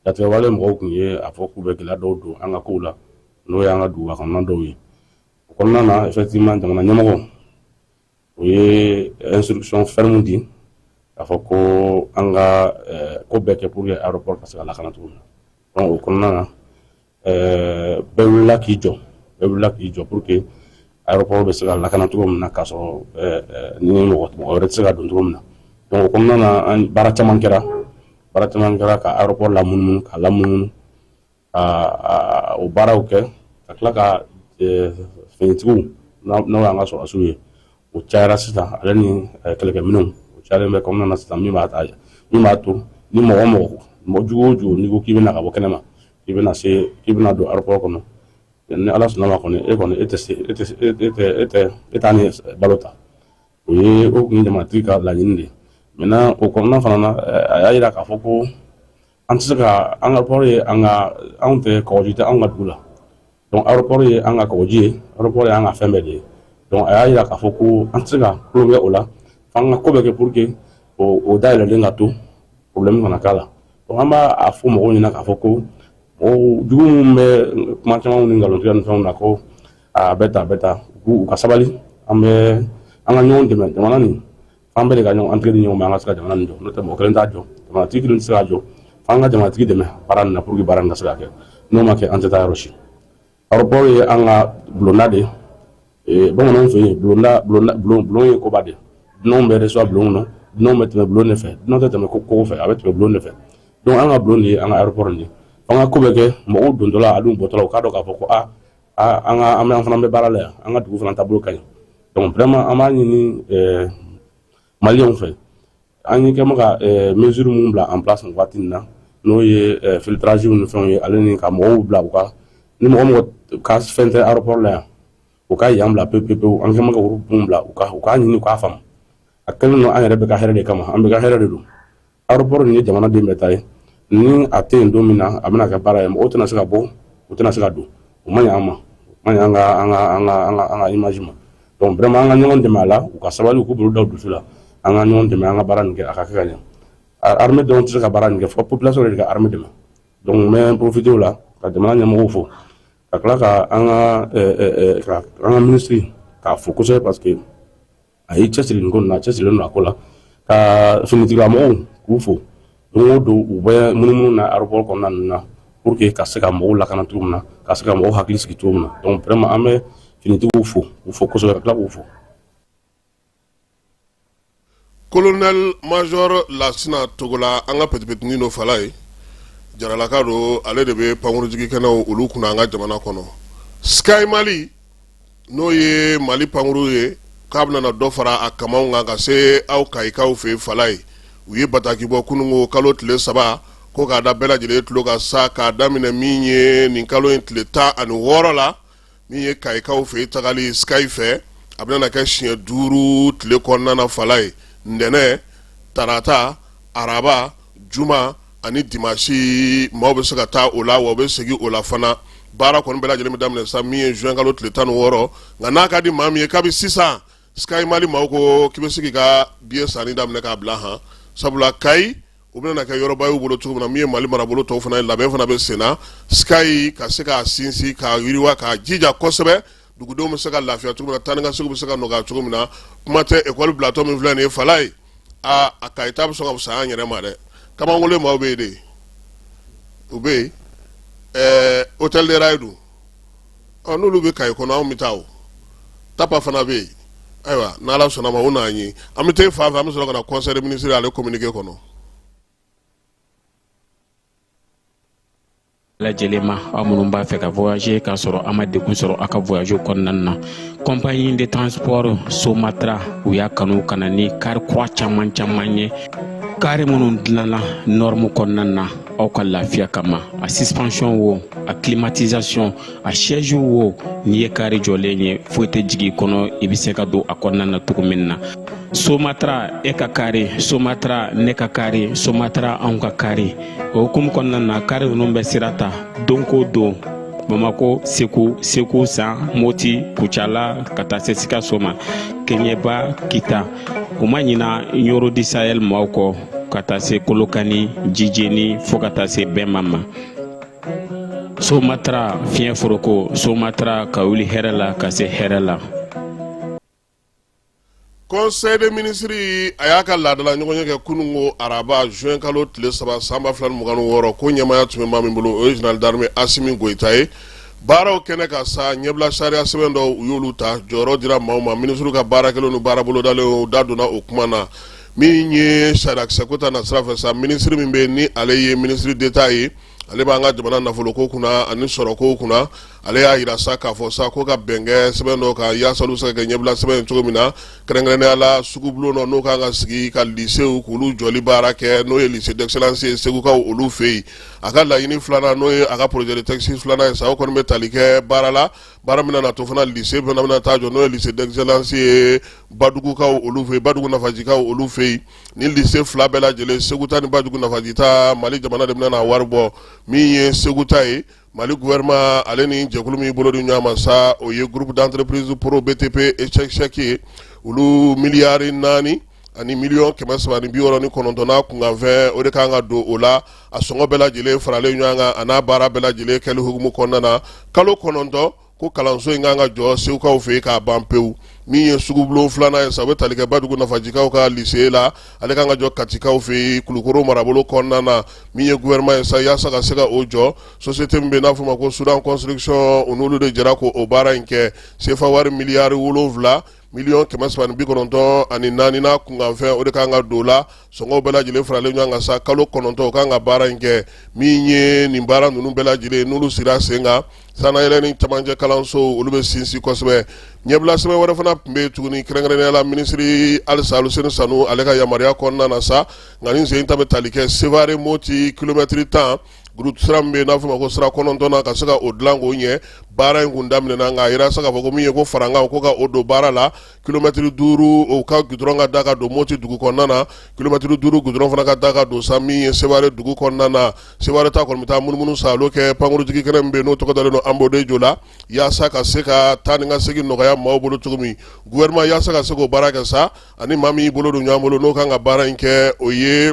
jatigɛwale mɔgɔw kun ye a fɔ k'u bɛ gɛlɛya dɔw don an ka kow la, n'o y'an ka duguba kɔnɔna dɔw ye. O kɔnɔna na, effectivement, jamana ɲɛmɔgɔ o ye instruction ferme di k'a fɔ ko an ka ko bɛɛ kɛ pour que aéroport ka se ka lakana cogo min na. Donc o kɔnɔna na, bɛɛ wulila k'i jɔ, bɛɛ wulila k'i jɔ pour que aéroport bɛ se ka lakana cogo min na, k'a sɔrɔ ni mɔgɔ wɛrɛ tɛ se ka don cogo min na. Donc o kɔnɔna na, an baara caman kɛra, baara caman kɛra ka aéroport lamunumunu, k'a lamunumunu, ka o baaraw kɛ, ka tila ka finitigiw, n'o y'an ka sɔrɔdasiw ye, o cayara sisan, ale ni kɛlɛkɛminɛnw, o cayalen bɛ kɔnɔna na sisan, min b'a to ni mɔgɔ mɔgɔ jugu o jugu n'i ko k'i bɛna ka bɔ kɛnɛma, k'i bɛna se, k'i bɛna don aéroport kɔnɔ, ni Ala sɔnna ma kɔni, e kɔni e tɛ se, e tɛ e tɛ e tɛ e t'a ni balo ta. O ye o kun ye jamanatigi ka laɲini de ye. Maintenant, o kɔnɔna fana na, a y'a jira k'a fɔ ko an tɛ se ka an ka aéroport ye, an ka anw tɛ kɔgɔji tɛ anw ka dugu la. Donc aéroport ye an ka kɔgɔji ye, aéroport ye an ka fɛn bɛɛ de ye. Donc a y'a jira k'a fɔ ko an tɛ se ka tulon kɛ o la, f'an ka ko bɛɛ kɛ pour que o dayɛlɛlen ka to, problème kana k'a la. Donc an b'a a fɔ mɔgɔw ɲɛna k'a fɔ ko mɔgɔw jugu minnu bɛ kuma caman ni nkalontigɛ ni fɛnw na ko a bɛ tan, a bɛ tan, u ka sabali. An bɛ an ka ɲɔgɔn dɛmɛ jamana nin, f'an bɛɛ de ka ɲɔgɔn an tɛgɛ di ɲɔgɔn ma, an ka se ka jamana nin jɔ. N'o tɛ, mɔgɔ kelen t'a jɔ, jamanatigi kelen tɛ se k'a jɔ. F'an ka jamanatigi dɛmɛ baara nin na pour que baara nin ka se ka kɛ. N'o ma kɛ, an tɛ taa yɔrɔ si. Aéroport ye an ka bulonda de ye. Bamananw fɛ yen, bulonda, bulonda, bulon, bulon ye koba de ye. Dunanw bɛ reçoit bulon kɔnɔ, dunanw bɛ tɛmɛ bulon de fɛ, dunan tɛ tɛmɛ kogo fɛ, a bɛ tɛmɛ bulon de fɛ. Donc an ka bulon de ye an ka aéroport nin ye. An ka ko bɛɛ kɛ, mɔgɔw dontɔla ani bɔtɔla, u k'a dɔn k'a fɔ ko aa, an ka an bɛ an fana bɛ baara la yan, an ka dugu fana taabolo ka ɲi. Donc vraiment, an b'a ɲini maliyɛnw fɛ, an ye kɛ ka mesure mun bila en place nin waati in na. N'o ye filtrage ni fɛnw ye, ale ni ka mɔgɔw bila u ka ni mɔgɔ mɔgɔ ka fɛn tɛ aéroport la yan, u ka yan bila pewu pewu pewu. An kɛn bɛ ka groupe mun bila, u k'a ɲini u k'a faamu. A kɛlen don an yɛrɛ bɛ ka hɛrɛ de kama, an bɛ ka hɛrɛ de don. Aéroport nin ye jamanaden bɛɛ ta ye. Ni a tɛ yen don min na, a bɛna kɛ baara ye, mɔgɔw tɛna se ka bɔ, u tɛna se ka don. O ma ɲi an ma, o ma ɲi an ka image ma. Donc vraiment, an ka ɲɔgɔn dɛmɛ a la, u ka sabali, u k'u bolo da u dusu la, an ka ɲɔgɔn dɛmɛ, an ka baara nin kɛ, a ka kɛ ka ɲɛ. Armée dɔrɔn tɛ se ka baara nin kɛ, fo population yɛrɛ de ka armée dɛmɛ. Donc n bɛ profiter o la ka jamana ɲɛmɔgɔw fo, ka tila ka an ka ministre k'a fo kosɛbɛ, parce que a y'i cɛsiri nin ko nin na, a cɛsirilen don a ko la. Ka finitigilamɔgɔw k'u fo, don o don u bɛ munumunu na aéroport kɔnɔna ninnu na pour que ka se ka mɔgɔw lakana cogo min na, ka se ka mɔgɔw hakili sigi cogo min na. Donc vraiment, an bɛ finitigiw fo, k'u fo kosɛbɛ, ka tila k'u fo. Colonel major Lasina Togola, an ka petipetinin dɔ fala ye, jaralaka don, ale de bɛ pankurujigi kɛnɛw olu kunna an ka jamana kɔnɔ. Sky Mali, n'o ye Mali pankuru ye, k'a bɛna dɔ fara a kamaw kan ka se aw Kayikaw fɛ fala ye. U ye bataki bɔ kununko kalo tile 3, ko k'a da bɛɛ lajɛlen tulo kan sa, k'a daminɛ min ye nin kalo in tile 16 la, min ye Kayikaw fɛ tagali Sky fɛ, a bɛna kɛ siɲɛ 5 tile kɔnɔna na fala ye: ntɛnɛn, tarata, araba, juma ani dimasi. Maaw bɛ se ka taa o la, wa u bɛ segin o la fana. Baara kɔni bɛɛ lajɛlen bɛ daminɛ sa min ye juin kalo tile 16. Nka n'a ka di maa min ye, kabi sisan Sky Mali maaw ko k'i bɛ se k'i ka billet sanni daminɛ k'a bila han, sabula Kayi u bɛna kɛ yɔrɔba y'u bolo cogo min na. Min ye Mali marabolo tɔw fana ye, labɛn fana bɛ sen na Sky ka se k'a sinsin, k'a yiriwa, k'a jija kosɛbɛ, dugudenw bɛ se ka lafiya cogo min na, taa ni ka segin bɛ se ka nɔgɔya cogo min na. Kuma tɛ ekɔli bilatɔ min filɛ nin ye fala ye, aa, a Kayi ta bɛ sɔn ka fisaya an yɛrɛ ma dɛ. Kabankolen maaw bɛ yen de, u bɛ yen hôtel de rail dun. Ɔ, n'olu bɛ Kayi kɔnɔ, anw bɛ taa o tapa fana bɛ yen. Ayiwa, n'Ala sɔnna ma, o n'an ye, an bɛ taa fan fɛ, an bɛ sɔrɔ ka na conseil des ministres ale communiqué kɔnɔ. Lajɛlen ma, aw minnu b'a fɛ ka voyager k'a sɔrɔ a ma degun sɔrɔ aw ka voyage kɔnɔna na, compagnie de transport Somatra, u y'a kanu ka na ni kari kura caman caman ye, kari minnu dilanna norme kɔnɔna na aw ka lafiya kama. A suspension wo, a climatisation, a siège wo, n'i ye kari jɔlen ye, foyi tɛ jigin i kɔnɔ, i bɛ se ka don a kɔnɔna na cogo min na. Somatra, e ka kari Somatra, ne ka kari Somatra, anw ka kari. O hukumu kɔnɔna na, kari ninnu bɛ sira ta don ko don Bamako, Segu, Segu San, Moti, Kucala, ka taa se Sikaso ma, Keɲeba, Kita. U ma ɲina Ɲoro du Sahel maaw kɔ, ka taa se Kolokani, Jijeni, fo ka taa se Bɛnma ma. Somatra, fiɲɛ foroko Somatra, ka wuli hɛrɛ la ka se hɛrɛ la. Conseil des ministres a y'a ka laadala ɲɔgɔnye kɛ kununko araba juin kalo tile 3 san 2026. Ko ɲɛmaaya tun bɛ maa min bolo, o ye général d'armée Asimi Goyita ye. Baaraw kɛnɛ ka sa, ɲɛbila sariya sɛbɛn dɔw, u y'olu ta, jɔyɔrɔ dira maaw ma. Minisiriw ka baara kɛlenw ni baara bolodalenw da donna o kuma na. Min ye sariyakisɛko ta nasira fɛ sa, minisiri min bɛ ni ale ye ministre d'État ye, ale b'an ka jamana nafoloko kunna ani sɔrɔko kunna, ale y'a jira sa k'a fɔ sa ko ka bɛn kɛ sɛbɛn dɔ kan yaasa olu bɛ se ka kɛ ɲɛbila sɛbɛn ye cogo min na, kɛrɛnkɛrɛnnenya la sugubulon dɔ n'o kan ka sigi ka lycéew k'olu jɔli baara kɛ, n'o ye lycée d'excellence ye Segukaw olu fɛ yen. A ka laɲini filanan, n'o ye a ka projet de texte filanan ye sa, o kɔni bɛ tali kɛ baara la, baara min na to fana lycée fana bɛna taa jɔ, n'o ye lycée d'excellence ye Badugukaw olu fɛ yen, Badugu Nafajikaw olu fɛ yen. Ni lycée fila bɛɛ lajɛlen, Segu ta ni Badugu Nafaji ta, Mali jamana de bɛna n'a wari bɔ. Min ye Segu ta ye, Mali gouvernement ale ni jɛkulu min bolo di ɲɔgɔn ma sa, o ye groupe d'entreprise pro BTP échec ye, olu miliyari 4 ani miliyɔn 369 n'a kunkanfɛn, o de kan ka don o la. A sɔngɔ bɛɛ lajɛlen faralen ɲɔgɔn kan a n'a baara bɛɛ lajɛlen kɛli hukumu kɔnɔna na, kalo 9 ko kalanso in kan ka jɔ Segukaw fɛ yen k'a ban pewu. Min ye sugubulon filanan ye sa, o bɛ tali kɛ Badugu Nafajikaw ka lycée la, ale kan ka jɔ Katikaw fɛ yen, Kulukoro marabolo kɔnɔna na. Min ye gouvernement ye sa, yaasa ka se ka o jɔ, société min bɛ n'a fɔ ma ko Soudan Construction, u n'olu de jɛra k'o baara in kɛ. Sefa wari miliyari 7. Miliyɔn 394 n'a kunkanfɛn, o de kan ka don la. Sɔngɔw bɛɛ lajɛlen faralen ɲɔgɔn kan sa, kalo 9 o kan ka baara in kɛ. Min ye nin baara ninnu bɛɛ lajɛlen, n'olu sira sen kan, sannayɛlɛn ni camancɛ kalanso, olu bɛ sinsin kosɛbɛ. Ɲɛbila sɛbɛn wɛrɛ fana tun bɛ yen tuguni, kɛrɛnkɛrɛnnenya la minisiri halisa Aluseni Sanu, ale ka yamaruya kɔnɔna na sa. Nka nin sen ta bɛ tali kɛ Sevare Moti kilomɛtiri 10 sira min bɛ yen n'a fɔ ma ko sira 9 na, ka se ka o dilan k'o ɲɛ. Baara in kun daminɛna, nka a yira sa k'a fɔ ko min ye ko farankan ko ka o don baara la, kilomɛtiri 5 o ka gudɔrɔn ka da ka don Moti dugu kɔnɔna na, kilomɛtiri 5 gudɔrɔn fana ka da ka don sa min ye Sevare dugu kɔnɔna na. Sevare ta kɔni bɛ taa munumunu saalo kɛ pankurujigi kɛnɛ min bɛ yen n'o tɔgɔ dalen don Anbodejo la, yaasa ka se ka taa ni ka segin nɔgɔya maaw bolo cogo min. Gouvernement yaasa ka se k'o baara kɛ sa, ani maa min y'i bolo don ɲɔgɔn bolo n'o kan ka baara in kɛ, o ye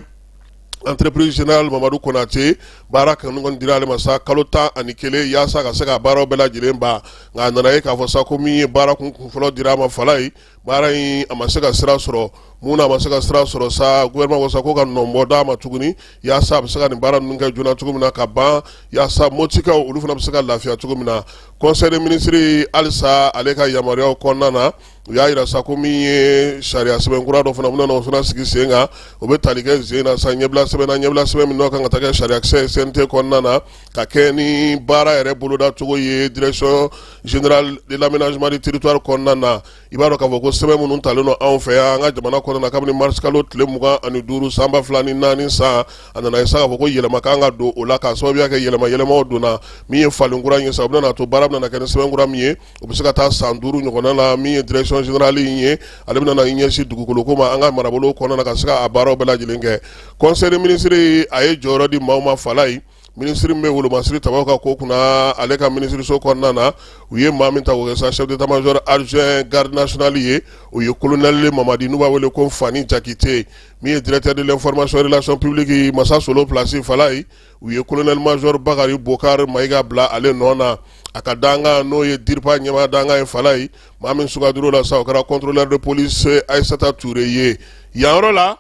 entreprise générale Mamadu Konate. Baara kanu kɔni dira ale ma sa kalo 11 yaasa ka se ka baaraw bɛɛ lajɛlen ban. Nka a nana ye k'a fɔ sa ko min ye baara kun fɔlɔ dira a ma fala ye, baara in a ma se ka sira sɔrɔ. Mun na a ma se ka sira sɔrɔ sa? Gouvernement ko sa ko ka nɔnbɔ d'a ma tuguni, yaasa a bɛ se ka nin baara ninnu kɛ joona cogo min na ka ban, yaasa Motikaw olu fana bɛ se ka lafiya cogo min na. Conseil des ministres halisa, ale ka yamaruyaw kɔnɔna na, u y'a yira sa ko min ye sariya sɛbɛn kura dɔ fana bɛna o fana sigi sen kan, o bɛ tali kɛ sen na sa ɲɛbila sɛbɛn na, ɲɛbila sɛbɛn min n'o kan ka taa kɛ sariyakisɛ ye CNT kɔnɔna na, ka kɛ ni baara yɛrɛ boloda cogo ye direction générale de l'aménagement du territoire kɔnɔna na. I b'a dɔn k'a fɔ ko sɛbɛn minnu talen don anw fɛ yan, an ka jamana kɔnɔna na, kabini mars kalo tile 25 san 2004 san, a nana ye sa k'a fɔ ko yɛlɛma kan ka don o la, k'a sababuya kɛ yɛlɛma yɛlɛmaw donna. Min ye falen kura ye sa, o bɛna to baara bɛna kɛ ni sɛbɛn kura min ye, o bɛ se ka taa san 5 ɲɔgɔnna la. Min ye direction générale in ye, ale bɛna na i ɲɛsin dugukolo ko ma an ka marabolo kɔnɔna na, ka se ka a baaraw bɛɛ lajɛlen kɛ. Conseil des ministres a ye jɔyɔrɔ di maaw ma fala ye. Minisiri min bɛ wolomasiri tabaw ka ko kunna, ale ka minisiriso kɔnɔna na, u ye maa min ta k'o kɛ sa chef d'état major adjoint garde nationale ye, o ye colonel Mamadi, n'u b'a wele ko Fani Jakite. Min ye directeur de l'information et relations publiques, Masa Solo place fala ye, u ye colonel major Bakari Bokar Mayiga bila ale nɔ na. A ka dankan, n'o ye DIRPA ɲɛmaa dankan ye fala ye, maa min sugandira la sa, o kɛra contrôleur de police Aïssata Touré ye. Yan yɔrɔ la,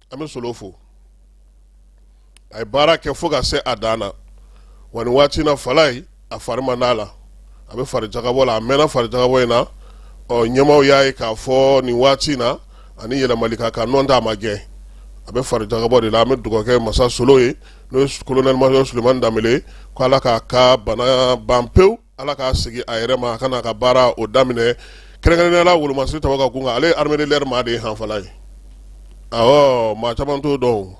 an bɛ Solo fo, a ye baara kɛ fo ka se a dan na. Wa nin waati na fala ye, a fari man d'a la, a bɛ fari jagabɔ la, a mɛnna fari jagabɔ in na. Ɔ ɲɛmaaw y'a ye k'a fɔ nin waati in na ani yɛlɛmali ka kan, nɔ tɛ a ma gɛn, a bɛ fari jagabɔ de la. An bɛ dugawu kɛ Masa Solo ye, n'o ye colonel major Sulemani Danbele, ko Ala k'a ka bana ban pewu, Ala k'a segin a yɛrɛ ma, a ka n'a ka baara o daminɛ, kɛrɛnkɛrɛnnenya la wolomasiri tabaw ka kun kan. Ale ye armée de l'air maa de ye han fala ye. Awɔ, maa caman t'o dɔn.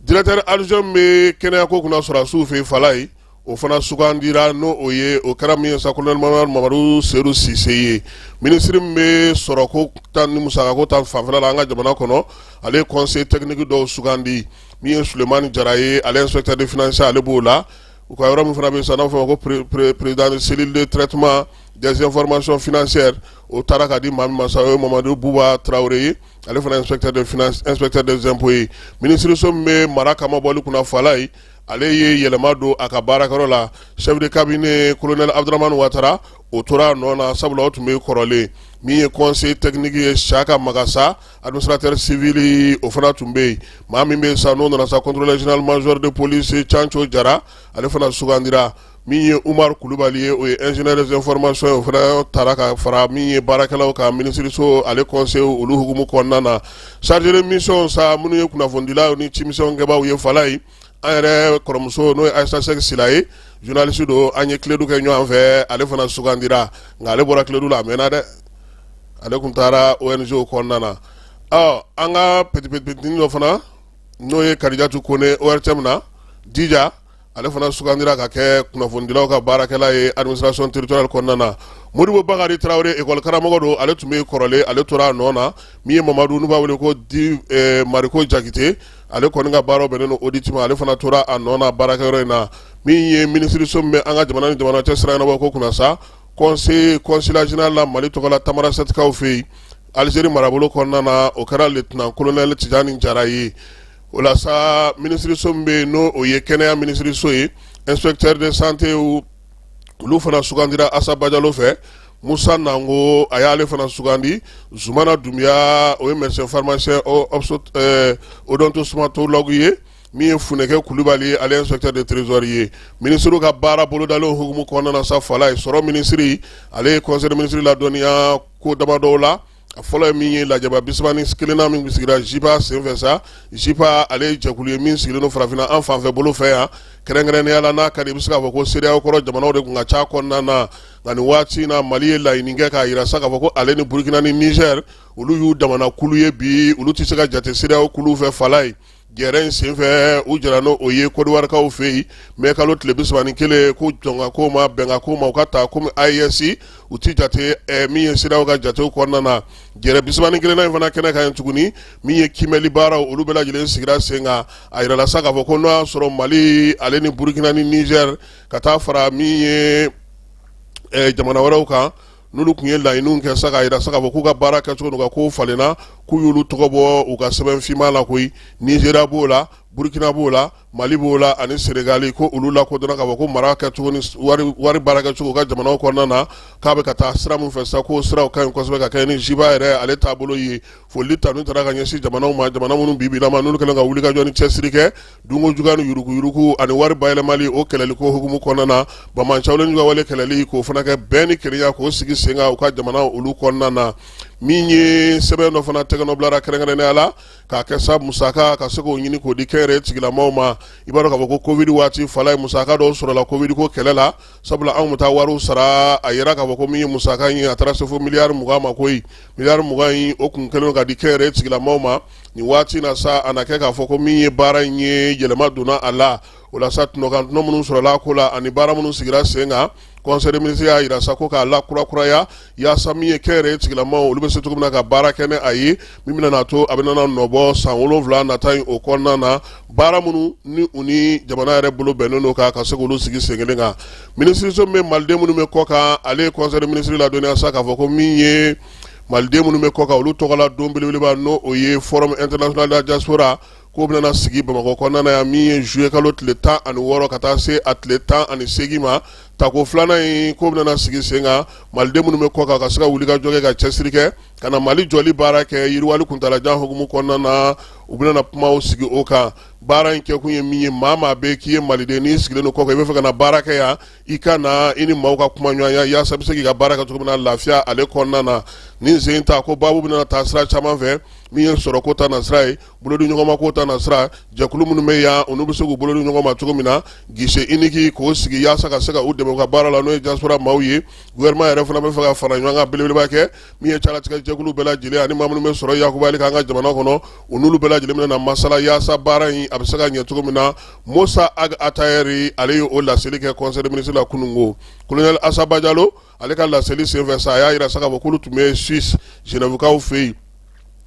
Directeur adjoint bɛ kɛnɛyako kunna sɔrɔdasiw fɛ fala ye, o fana sugandira, n'o o ye o kɛra min ye sa, colonel Mamadu Sedu Sise ye. Minisiri min bɛ sɔrɔko ta ni musakako ta fanfɛla la an ka jamana kɔnɔ, ale ye conseil technique dɔw sugandi. Min ye Sulemani Jara ye, ale inspecteur de finance, ale b'o la. U ka yɔrɔ min fana bɛ yen sa, n'a fɔ ko président de cellule de traitement des informations financières, o taara ka di maa min ma sa, o ye Mamadu Buba Tarawele ye, ale fana inspecteur de finance, inspecteur des impôts ye. Minisiriso min bɛ mara kamabɔli kunna fala ye, ale ye yɛlɛma don a ka baarakɛyɔrɔ la. Chef de cabinet colonel Abdramane Ouattara, o tora a nɔ na, sabula o tun bɛ kɔrɔlen. Min ye conseil technique ye, Siaka Magassa, administrateur civil, o fana tun bɛ yen. Maa min bɛ sa, n'o nana sa, contrôleur général major de police Canco Jara, ale fana sugandira. Min ye Umar Kulubali ye, o ye ingénieur des informations ye, o fana taara ka fara min ye baarakɛlaw ka minisiriso ale conseil olu hukumu kɔnɔna na. Chargé de mission sa, minnu ye kunnafonidilaw ni cimisɛnw ye fala ye, an yɛrɛ kɔrɔmuso, n'o ye Ayisa Sɛki Sila ye, journaliste don, an ye Kledu kɛ ɲɔgɔn fɛ, ale fana sugandira. Nka ale bɔra Kledu la a mɛnna dɛ, ale tun taara ONG kɔnɔna na. Ɔ an ka petit-petitnin dɔ fana, n'o ye Kadijatu Kone, ORTM na Dija, ale fana sugandira ka kɛ kunnafonidilaw ka baarakɛla ye administration territoriale kɔnɔna na. Modibo Bakari Tarawele, école karamɔgɔ don, ale tun bɛ kɔrɔlen, ale tora a nɔ na. Min ye Mamadu, n'u b'a wele ko di Mariko Jakite, ale kɔni ka baara bɛnnen don audit ma, ale fana tora a nɔ na baarakɛyɔrɔ in na. Min ye minisiriso min bɛ an ka jamana ni jamana cɛ sira ɲɛnabɔ ko kunna sa, conseil consulat général la Mali tɔgɔ la Tamarasɛtikaw fɛ yen Alizeri marabolo kɔnɔna na, o kɛra lieutenant colonel Tijani Jara ye. O la sa, minisiriso min bɛ yen, n'o o ye kɛnɛya minisiriso ye, inspecteur de santé olu fana sugandira Asa Bajalo fɛ. Musa Nango, a y'ale fana sugandi. Zumana Dunbiya, o ye médecin pharmacien odontostomatologue ye. Min ye Funɛkɛ Kulubali ye, ale inspecteur de trésor ye. Minisiriw ka baara bolodalen hukumu kɔnɔna na sa, Falaye, sɔrɔ minisiri, ale ye conseil des ministres ladɔnniya ko damadɔw la. A fɔlɔ ye min ye, lajɛba 31nan min sigira JIPA senfɛ sa. JIPA, ale ye jɛkulu ye min sigilen don farafinna an fanfɛ bolo fɛ yan kɛrɛnkɛrɛnnenya la. N'a ka di, i bɛ se k'a fɔ ko CEDEAO kɔrɔ jamanaw de tun ka ca kɔnɔna na. Nka nin waati in na, Mali ye laɲini kɛ k'a jira sa k'a fɔ ko ale ni Burukina ni Niger, olu y'u damana kulu ye bi, olu tɛ se ka jate CEDEAO kulu fɛ. Falaye, jɛrɛ in senfɛ, u jɛra n'o ye Kɔdiwarikaw fɛ yen mɛ kalo tile 31, ko jɔnka ko ma bɛnka ko ma, u ka taa komi AES, u ti jate min ye CEDEAO ka jatew kɔnɔna na. Jɛrɛ 31nan in fana kɛnɛ kan yen tuguni, min ye kiimɛli baaraw, olu bɛɛ lajɛlen sigira sen kan. A yirala sa k'a fɔ ko n'o y'a sɔrɔ Mali, ale ni Burukina ni Niger, ka taa fara min ye jamana wɛrɛw kan, n'olu tun ye laɲiniw kɛ sa k'a jira sa k'a fɔ k'u ka baara kɛcogo n'u ka kow falenna, k'u y'olu tɔgɔ bɔ u ka sɛbɛn finman la koyi. Nizeriya b'o la, Burukina b'o la, Mali b'o la ani Senegali, ko olu lakodɔnna k'a fɔ ko mara kɛcogo ni wari baara kɛcogo u ka jamanaw kɔnɔna na, k'a bɛ ka taa sira min fɛ sa, k'o siraw ka ɲi kosɛbɛ ka kɛɲɛ ni JIPA yɛrɛ ale taabolo ye. Foli tanu taara ka ɲɛsin jamanaw ma, jamana minnu bi bi in na ma, n'olu kɛlen ka wulikajɔ ni cɛsiri kɛ dunko juguya ni yuruguyurugu ani wari bayɛlɛmali, o kɛlɛli ko hukumu kɔnɔna na, banbaanciwale juguya wale kɛlɛli, k'o fana kɛ bɛn ni kelenya k'o sigi sen kan u ka jamana olu kɔnɔna na. Min ye sɛbɛn dɔ fana tɛgɛnɔ bilara kɛrɛnkɛrɛnnenya la k'a kɛ sa musaka ka se k'o ɲini k'o di kɛnyɛrɛye tigilamaaw ma. I b'a dɔn k'a fɔ ko covid waati, Falaye, musaka dɔw sɔrɔla covid ko kɛlɛ la, sabula anw bɛ taa wariw sara. A yira k'a fɔ ko min ye musaka in ye, a taara se fo miliyari 20 ma koyi. Miliyari 20 in, o kun kɛlen ka di kɛnyɛrɛye tigilamaaw ma. Nin waati na sa, a na kɛ k'a fɔ ko min ye baara in ye, yɛlɛma donna a la. O la sa, tɔnɔkan tɔnɔ minnu sɔrɔla a ko la ani baara minnu sigira sen kan, conseil des ministres y'a jira sa ko k'a la kurakuraya yaasa min ye kɛnyɛrɛye tigilamaaw, olu bɛ se cogo min na ka baara kɛ ni a ye, min bɛna n'a to a bɛna nɔbɔ san 7 nata in o kɔnɔna na, baara minnu ni u ni jamana yɛrɛ bolo bɛnnen don ka se k'olu sigi sen kelen kan. Minisiriso min bɛ maliden minnu bɛ kɔ kan, ale ye conseil des ministres ladɔnniya sa k'a fɔ ko min ye maliden minnu bɛ kɔ kan, olu tɔgɔla don belebeleba, n'o o ye forum international de la diaspora, k'o bɛna sigi Bamakɔ kɔnɔna na yan, min ye juillet kalo tile 16 ka taa se a tile 18 ma. Tako filanan in, k'o bɛna sigi sen kan, maliden minnu bɛ kɔ kan ka se ka wulikajɔ kɛ ka cɛsiri kɛ ka na Mali jɔli baara kɛ yiriwali kuntalajan hukumu kɔnɔna na, u bɛna kumaw sigi o kan. Baara in kɛkun ye min ye, maa maa bɛ k'i ye maliden, n'i sigilen don kɔ kan, i bɛ fɛ ka na baara kɛ yan, i ka na i ni maaw ka kuma ɲɔgɔnya yaasa bɛ se k'i ka baara kɛ cogo min na lafiya ale kɔnɔna na. Nin sen ta ko baabu bɛna taa sira caman fɛ, min ye sɔrɔko ta nasira ye, bolodiɲɔgɔnma ko ta nasira, jɛkulu minnu bɛ yan, olu bɛ se k'u bolo di ɲɔgɔn ma cogo min na, guichet unique k'o sigi yaasa ka se ka u dɛmɛ u ka baara la, n'o ye diaspora maaw ye. Gouvernement yɛrɛ fana bɛ fɛ ka fara ɲɔgɔn kan belebeleba kɛ, min ye calatigɛ jɛkulu bɛɛ lajɛlen ani maa minnu bɛ sɔrɔ yakubali k'an ka jamana kɔnɔ, u n'olu bɛɛ lajɛlen bɛna masala yaasa baara in a bɛ se ka ɲɛ cogo min na. Mosa Ag Atayɛri, ale ye o laseli kɛ conseil des ministres la kununko. Colonel Asa Bajalo, ale ka laseli senfɛ sa, a y'a jira sa k'a fɔ k'olu tun bɛ Suisse Genèvekaw fɛ yen,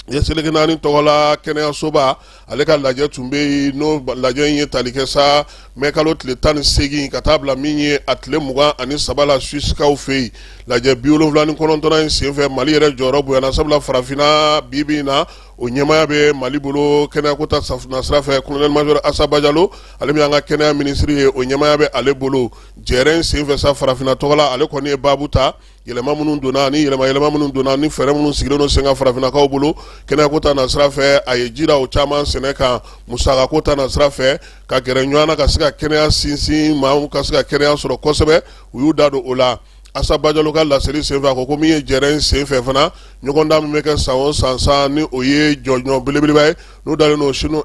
diɲɛ seleke naani tɔgɔla kɛnɛyasoba, ale ka lajɛ tun bɛ yen. N'o lajɛ in ye tali kɛ sa mɛ kalo tile 18 ka taa bila min ye a tile 23 la Suissekaw fɛ yen. Lajɛ 79nan in senfɛ, Mali yɛrɛ jɔyɔrɔ bonyana, sabula farafinna bi bi in na, o ɲɛmaaya bɛ Mali bolo kɛnɛyako ta nasira fɛ. Colonel major Asa Bajalo, ale min y'an ka kɛnɛya minisiri ye, o ɲɛmaaya bɛ ale bolo. Jɛrɛ in senfɛ sa, farafinna tɔgɔla, ale kɔni ye baabu ta, yɛlɛma minnu donna ani yɛlɛma yɛlɛma minnu donna ni fɛɛrɛ minnu sigilen don sen kan farafinnakaw bolo kɛnɛyako ta nasira fɛ, a ye ji da o caman sɛnɛ kan. Musakako ta nasira fɛ, ka gɛrɛ ɲɔgɔn na ka se ka kɛnɛya sinsin, maaw ka se ka kɛnɛya sɔrɔ kosɛbɛ, u y'u da don o la. Asa Bajalo ka laseli senfɛ, a ko ko min ye jɛrɛ in senfɛ fana, ɲɔgɔndan min bɛ kɛ san o san san, ni o ye jɔnjɔn belebeleba ye, n'o dalen don sini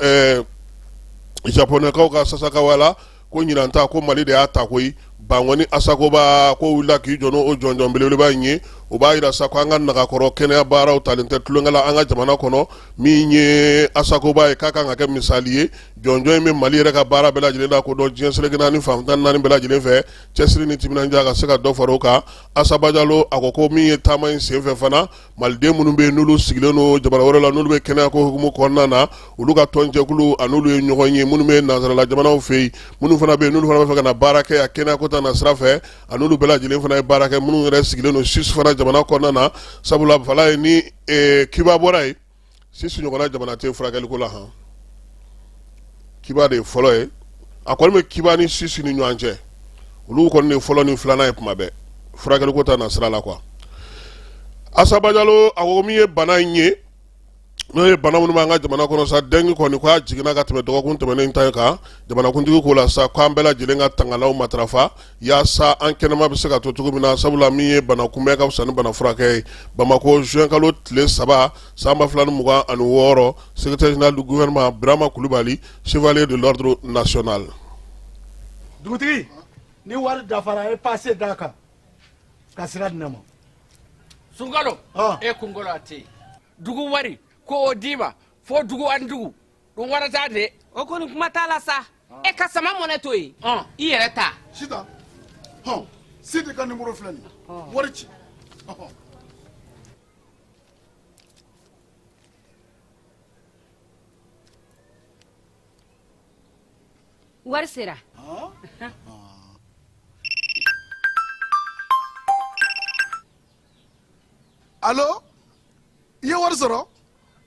japonɛkaw ka Sasakawa la, ko ɲinan ta, ko Mali de y'a ta koyi. Bankɔni Asakoba ko wulila k'i jɔ n'o jɔnjɔn belebeleba in ye. O b'a jira sa ko an ka nagakɔrɔ kɛnɛya baaraw talen tɛ tulonkɛ la an ka jamana kɔnɔ. Min ye Asakoba ye, k'a kan ka kɛ misali ye. Jɔnjɔn in bɛ Mali yɛrɛ ka baara bɛɛ lajɛlen la kodɔn diɲɛ seleke naani fan 14 bɛɛ lajɛlen fɛ. Cɛsiri ni timinandiya ka se ka dɔ fara o kan. Asa Bajalo, a ko ko min ye taama in senfɛ fana, maliden minnu bɛ yen n'olu sigilen don jamana wɛrɛ la, n'olu bɛ kɛnɛya ko hukumu kɔnɔna na, olu ka tɔnjɛkulu, a n'olu ye ɲɔgɔn ye, minnu bɛ nansarala jamanaw fɛ yen, minnu fana bɛ yen n'olu fana bɛ fɛ ka na baara kɛ yan kɛnɛya ko ta nasira fɛ, a n'olu bɛɛ lajɛlen fana ye baara kɛ, minnu yɛrɛ sigilen don Suisse fana jamana kɔnɔna na, sabula Falaye, ni Cuba bɔra yen, Suisse ɲɔgɔnna jamana tɛ furakɛliko la han. Cuba de ye fɔlɔ ye, a kɔni bɛ Cuba ni Suisse ni ɲɔgɔn cɛ, olu kɔni de fɔlɔ ni filanan ye kuma bɛɛ furakɛliko ta nasira la quoi. Asa Bajalo, a ko min ye bana in ye, N'o ye bana minnu b'an ka jamana kɔnɔ sa, dengue kɔni ko a jiginna ka tɛmɛ dɔgɔkun tɛmɛnen ta kan. Jamanakuntigi ko la sa k'an bɛɛ lajɛlen ka tangalaw matarafa yaasa an kɛnɛma bɛ se ka to cogo min na, sabula min ye bana kunbɛn ka fisa ni bana furakɛ ye. Bamakɔ, juin kalo tile 3 san 2026, secrétaire général du gouvernement Birama Kulubali, chevalier de l'ordre national. Dugutigi, ni wari dafara, e pase d'a kan ka sira di ne ma. Sunkalo, e kunkolo a tɛ yen. Dugu wari ko o d'i ma fo dugu ani dugu ɗum warata de. O kɔni kuma t'a la sa, e ka sama mɔnɛ to yen, i yɛrɛ ta. Sitan, hɔn, Sidi ka nimoro filɛ nin ye, wari ci. Wari sera. Alo, i ye wari sɔrɔ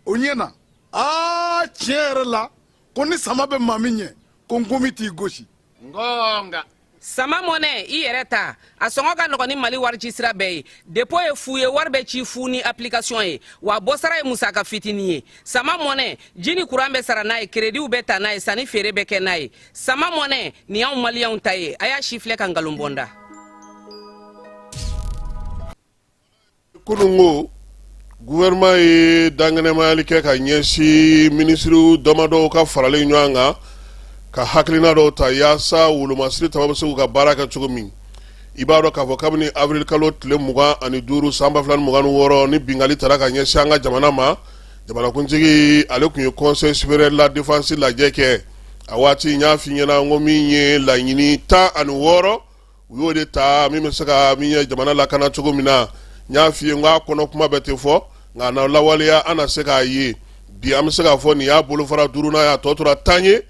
o ɲɛ na. Aa, tiɲɛ yɛrɛ la, ko ni sama bɛ maa min ɲɛ, ko nkomi t'i gosi. Ngonga. Sama mɔnɛ, i yɛrɛ ta, a sɔngɔ ka nɔgɔn ni Mali wari ci sira bɛɛ ye. Dépôt ye fu ye, wari bɛ ci fu ni application ye, wa bɔsara ye musaka fitinin ye. Sama mɔnɛ, ji ni kuran bɛ sara n'a ye, kerediw bɛ ta n'a ye, sanni feere bɛ kɛ n'a ye. Sama mɔnɛ nin y'anw maliyɛnw ta ye. A y'a si filɛ ka nkalon bɔ n da. Kununko, gouvernement ye dankɛnɛmayali kɛ ka ɲɛsin minisiriw damadɔw ka faralen ɲɔgɔn kan ka hakilina dɔw ta yaasa wolomasiri tabaw bɛ se k'u ka baara kɛ cogo min. I b'a dɔn k'a fɔ kabini avril kalo tile 25 san 2026 ni binkanni tara ka ɲɛsin an ka jamana ma, jamanakuntigi ale tun ye conseil supérieur de la défense lajɛ kɛ. A waati n y'a f'i ɲɛna n ko min ye laɲini 16, u y'o de ta min bɛ se ka min ye jamana lakana cogo min na. N y'a f'i ye n k'a kɔnɔ kuma bɛɛ tɛ fɔ, nka na lawaleya an na se k'a ye bi. An bɛ se k'a fɔ nin y'a bolofara duurunan ye, a tɔ tora 10 ye.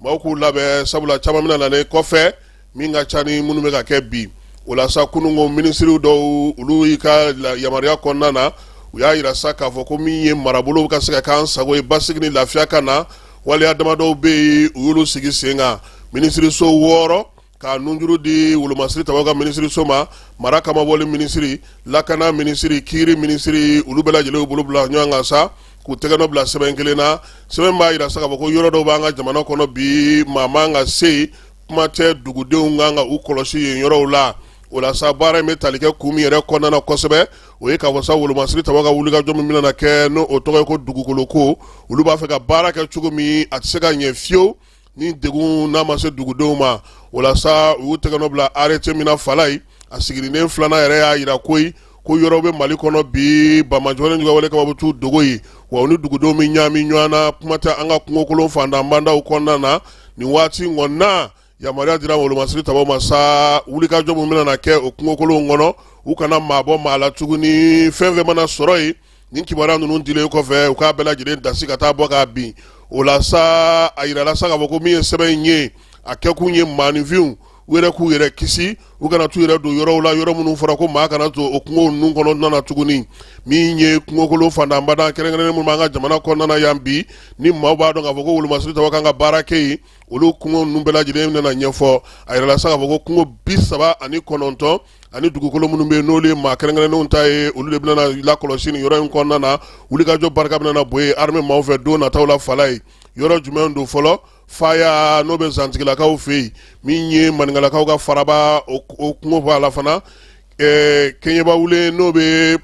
Maaw k'u labɛn, sabula caman bɛna na ne kɔfɛ min ka ca ni minnu bɛ ka kɛ bi. O la sa, kununko minisiriw dɔw, olu y'i ka yamaruya kɔnɔna na, u y'a yira sa k'a fɔ ko min ye marabolo ka se ka k'an sago ye, basigi ni lafiya ka na, waleya damadɔw bɛ yen, u y'olu sigi sen kan. Minisiriso 6 ka nunjuru di wolomasiri tabaw ka minisiriso ma, mara kamabɔli minisiri, lakana minisiri, kiiri minisiri, olu bɛɛ lajɛlen y'u bolo bila ɲɔgɔn kan sa k'u tɛgɛnɔ bila sɛbɛn kelen na. Sɛbɛn b'a yira sa k'a fɔ ko yɔrɔ dɔw b'an ka jamana kɔnɔ bi, maa man ka se yen, kuma tɛ dugudenw kan ka u kɔlɔsi yen yɔrɔw la. O la sa, baara in bɛ tali kɛ kun min yɛrɛ kɔnɔna na kosɛbɛ, o ye k'a fɔ sa wolomasiri tabaw ka wulikajɔ min bɛna kɛ, n'o o tɔgɔ ye ko dugukolo ko, olu b'a fɛ ka baara kɛ cogo min, a tɛ se ka ɲɛ fiyewu ni degun n'a ma se dugudenw ma. O la sa, u y'u tɛgɛnɔ bila arrêté min na Falayi, a siginiden filanan yɛrɛ y'a yira koyi ko yɔrɔ bɛ Mali kɔnɔ bi, banbaanciwale juguwale kɛbaaw bɛ t'u dogo yen, wa u ni dugudenw bɛ ɲaami ɲɔgɔn na, kuma tɛ an ka kungokolon fantanbandaw kɔnɔna na. Nin waati in kɔni na, yamaruya dira wolomasiri tabaw ma sa, wulikajɔ min bɛna kɛ o kungokolonw kɔnɔ, u kana maa bɔ maa la tuguni. Fɛn fɛn mana sɔrɔ yen, nin kibaruya ninnu dilen kɔfɛ, u k'a bɛɛ lajɛlen dasi ka taa bɔ k'a bin. O la sa, a yirala sa k'a fɔ ko min ye sɛbɛn in ye, a kɛkun ye maaninfinw u yɛrɛ k'u yɛrɛ kisi, u kana t'u yɛrɛ don yɔrɔw la, yɔrɔ minnu fɔra ko maa kana don o kungo ninnu kɔnɔ na tuguni. Min ye kungokolon fantanbada kɛrɛnkɛrɛnnen minnu b'an ka jamana kɔnɔna na yan bi, ni maaw b'a dɔn k'a fɔ ko wolomasiri tabaw kan ka baara kɛ yen, olu kungo ninnu bɛɛ lajɛlen nana ɲɛfɔ. A yirala sa k'a fɔ ko kungo 39 ani dugukolo minnu bɛ yen, n'olu ye maa kɛrɛnkɛrɛnnenw ta ye, olu de bɛna lakɔlɔsi nin yɔrɔ in kɔnɔna na. Wulikajɔ barika bɛna bonya yen armée maaw fɛ don nataw la. Falayi, yɔrɔ jumɛn don fɔlɔ? Faya, n'o bɛ Zantigilakaw fɛ yen, min ye Maninkalakaw ka faraba, o kungo b'a la fana. Kɛɲɛbawule, n'o bɛ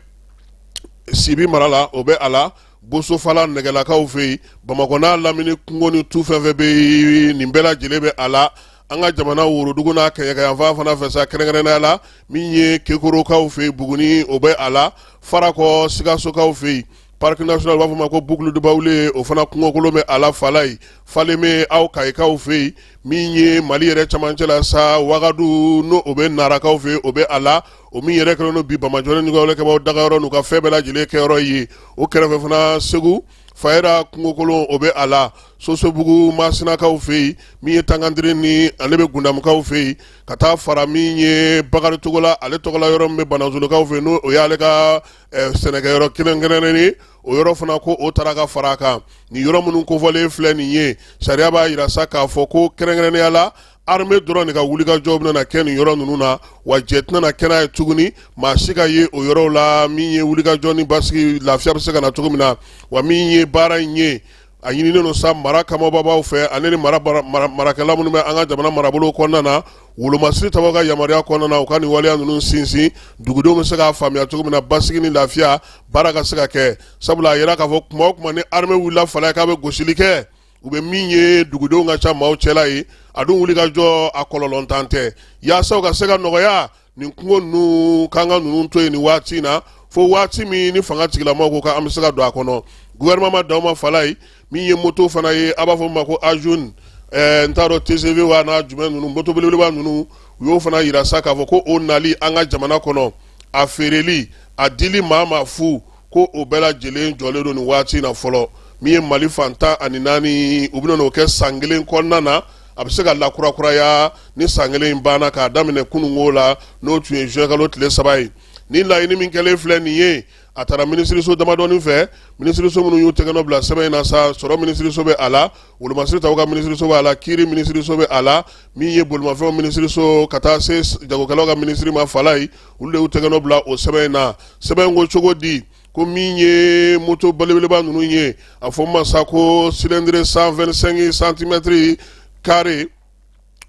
Sibi mara la, o bɛ a la. Bosofala, Nɛgɛlakaw fɛ yen. Bamakɔ n'a lamini kungo ni tu fɛn fɛn bɛ yen, nin bɛɛ lajɛlen bɛ a la. An ka jamana worodugu n'a kɛɲɛkayanfan fana fɛ sa, kɛrɛnkɛrɛnnenya la min ye Kekorokaw fɛ yen, Buguni, o bɛ a la. Farakɔ, Sikasokaw fɛ yen, parc national, u b'a fɔ ma ko Boucle du Baoulé, o fana kungokolon bɛ a la. Falayi, Faleme, aw Kayikaw fɛ yen. Min ye Mali yɛrɛ camancɛ la sa, Wagadu, n'o o bɛ Narakaw fɛ yen, o bɛ a la. O min yɛrɛ kɛlen don bi banbaanciwale juguwalekɛbaaw dagayɔrɔ n'u ka fɛn bɛɛ lajɛlen kɛyɔrɔ ye. O kɛrɛfɛ fana, Segu Fayera kungokolon, o bɛ a la. Sosobugu, Masinakaw fɛ yen, min ye Tankantiri ni ale bɛ Gundamukaw fɛ yen, ka taa fara min ye Bakari Togola ale tɔgɔla yɔrɔ min bɛ Banazolokaw fɛ yen, n'o o y'ale ka sɛnɛkɛyɔrɔ kɛrɛnkɛrɛnnen ye, o yɔrɔ fana ko o taara ka fara a kan. Nin yɔrɔ minnu kofɔlen filɛ nin ye, sariya b'a yira sa k'a fɔ ko kɛrɛnkɛrɛnnenya la armée dɔrɔn de ka wulikajɔ bɛna na kɛ nin yɔrɔ ninnu na, wa jɛ tɛna na kɛ n'a ye tuguni maa si ka ye o yɔrɔw la. Min ye wulikajɔ ni basigi, lafiya bɛ se ka na cogo min na, wa min ye baara in ye, a ɲininen don sa mara kamababaw fɛ ani ni marakɛla minnu bɛ an ka jamana marabolo kɔnɔna na, wolomasiri tabaw ka yamaruya kɔnɔna na, u ka nin waleya ninnu sinsin, dugudenw bɛ se k'a faamuya cogo min na, basigi ni lafiya baara ka se ka kɛ. Sabula a yira k'a fɔ kuma o kuma ni armée wulila fala k'a bɛ gosili kɛ, u bɛ min ye dugudenw ka ca maaw cɛla ye, a dun wulikajɔ a kɔlɔlɔntan tɛ. Yaasa u ka se ka nɔgɔya nin kungo ninnu, k'an ka ninnu to yen nin waati in na fo waati min ni fanga tigilamaw ko k'an bɛ se ka don a kɔnɔ. Gouvernement ma dan o ma fala ye. Min ye moto fana ye, a b'a fɔ min ma ko Ajoun, n t'a dɔn TGV wa n'a jumɛn ninnu, moto belebeleba ninnu, u y'o fana yira sa k'a fɔ ko o nali an ka jamana kɔnɔ, a feereli, a dili maa ma fu, ko o bɛɛ lajɛlen jɔlen don nin waati in na fɔlɔ. Min ye Mali fan 14, u bɛna n'o kɛ san kelen kɔnɔna na, a bɛ se ka lakurakuraya ni san kelen in banna, k'a daminɛ kununko la, n'o tun ye juin kalo tile 3 ye. Ni laɲini min kɛlen filɛ nin ye, a taara minisiriso damadɔni fɛ, minisiriso minnu y'u tɛgɛnɔ bila sɛbɛn in na sa, sɔrɔ minisiriso bɛ a la, wolomasiri taw ka minisiriso bɛ a la, kiiri minisiriso bɛ a la, min ye bolimafɛnw minisiriso, ka taa se jagokɛlaw ka minisiri ma fala ye. Olu de y'u tɛgɛnɔ bila o sɛbɛn in na. Sɛbɛn in ko cogo di? Ko min ye moto belebeleba ninnu ye, a fɔ ma sa ko cylindrée 125 centimètres carré,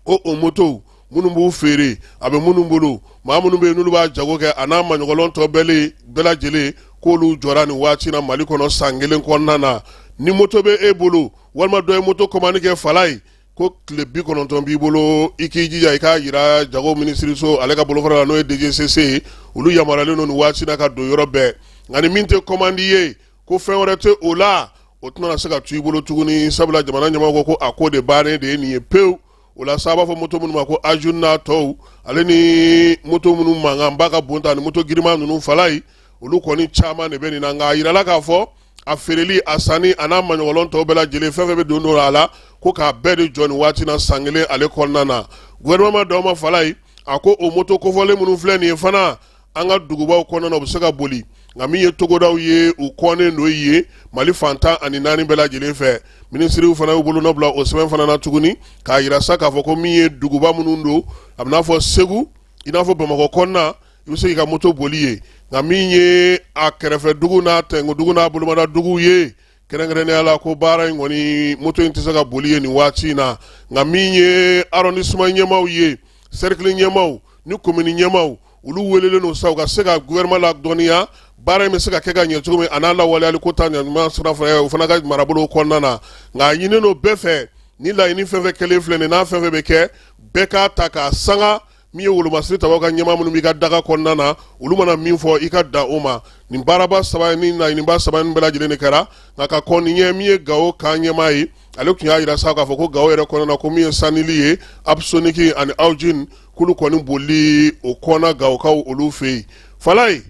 ko o moto minnu b'u feere, a bɛ minnu bolo, maa minnu bɛ yen n'olu b'a jago kɛ, a n'a maɲɔgɔnlɔn tɔ bɛɛ lajɛlen, k'olu jɔra nin waati na Mali kɔnɔ san kelen kɔnɔna na. Ni moto bɛ e bolo walima dɔ ye moto commande kɛ fala ye, ko tile 90 b'i bolo, i k'i jija i k'a yira jago minisiriso ale ka bolofara la, n'o ye DGCC ye. Olu yamaruyalen don nin waati na ka don yɔrɔ bɛɛ. Nka ni min tɛ commande ye, ko fɛn wɛrɛ tɛ o la, o tɛna se ka to i bolo tuguni, sabula jamana ɲɛmɔgɔ ko a ko de bannen de ye nin ye pewu. O la sa, a b'a fɔ moto minnu ma ko Ajoun n'a tɔw, ale ni moto minnu mankanba ka bon ta ni moto giriman ninnu fala ye, olu kɔni caman de bɛ nin na. Nka a yirala k'a fɔ a feereli, a sanni, a n'a maɲɔgɔnlɔn tɔw bɛɛ lajɛlen, fɛn fɛn bɛ don a la, ko k'a bɛɛ de jɔ nin waati na san kelen ale kɔnɔna na. Gouvernement ma dan o ma fala ye. A ko o moto kofɔlen minnu filɛ nin ye fana, an ka dugubaw kɔnɔna na, u bɛ se ka boli, nka min ye togodaw ye, u kɔnnen don ye Mali fan 14 bɛɛ lajɛlen fɛ. Minisiriw fana y'u bolonɔ bila o sɛbɛn fana na tuguni, k'a yira sa k'a fɔ ko min ye duguba minnu don, a bɛ n'a fɔ Segu, i n'a fɔ Bamakɔ kɔnɔna, i bɛ se k'i ka moto boli ye. Nka min ye a kɛrɛfɛ dugu n'a tɛnku dugu n'a bolomada duguw ye, kɛrɛnkɛrɛnnenya la, ko baara in kɔni, moto in tɛ se ka boli ye nin waati in na. Nka min ye arrondissement ɲɛmaaw ye, cercle ɲɛmaaw ni commune ɲɛmaaw, olu welelen don sa u ka se ka gouvernement ladɔnniya baara in bɛ se ka kɛ ka ɲɛ cogo min, a n'a lawaleyali ko ta ɲuman sira fɛ, o fana ka marabolo kɔnɔna na. Nka a ɲininen don bɛɛ fɛ, ni laɲini fɛn fɛn kɛlen filɛ nin n'a fɛn fɛn bɛ kɛ, bɛɛ k'a ta k'a sanga min ye wolomasiri tabaw ka ɲɛmaa minnu b'i ka daga kɔnɔna na, olu mana min fɔ, i ka dan o ma. Nin baaraba saba ni laɲiniba saba in bɛɛ lajɛlen de kɛra. Nka ka kɔn nin ɲɛ, min ye Gawo kan ɲɛmaa ye, ale tun y'a yira sa k'a fɔ ko Gawo yɛrɛ kɔnɔna na, ko min ye Sanili ye, Apsoniki ani Awjin, k'olu kɔni boli o kɔnna Gawokaw olu fɛ yen fala ye.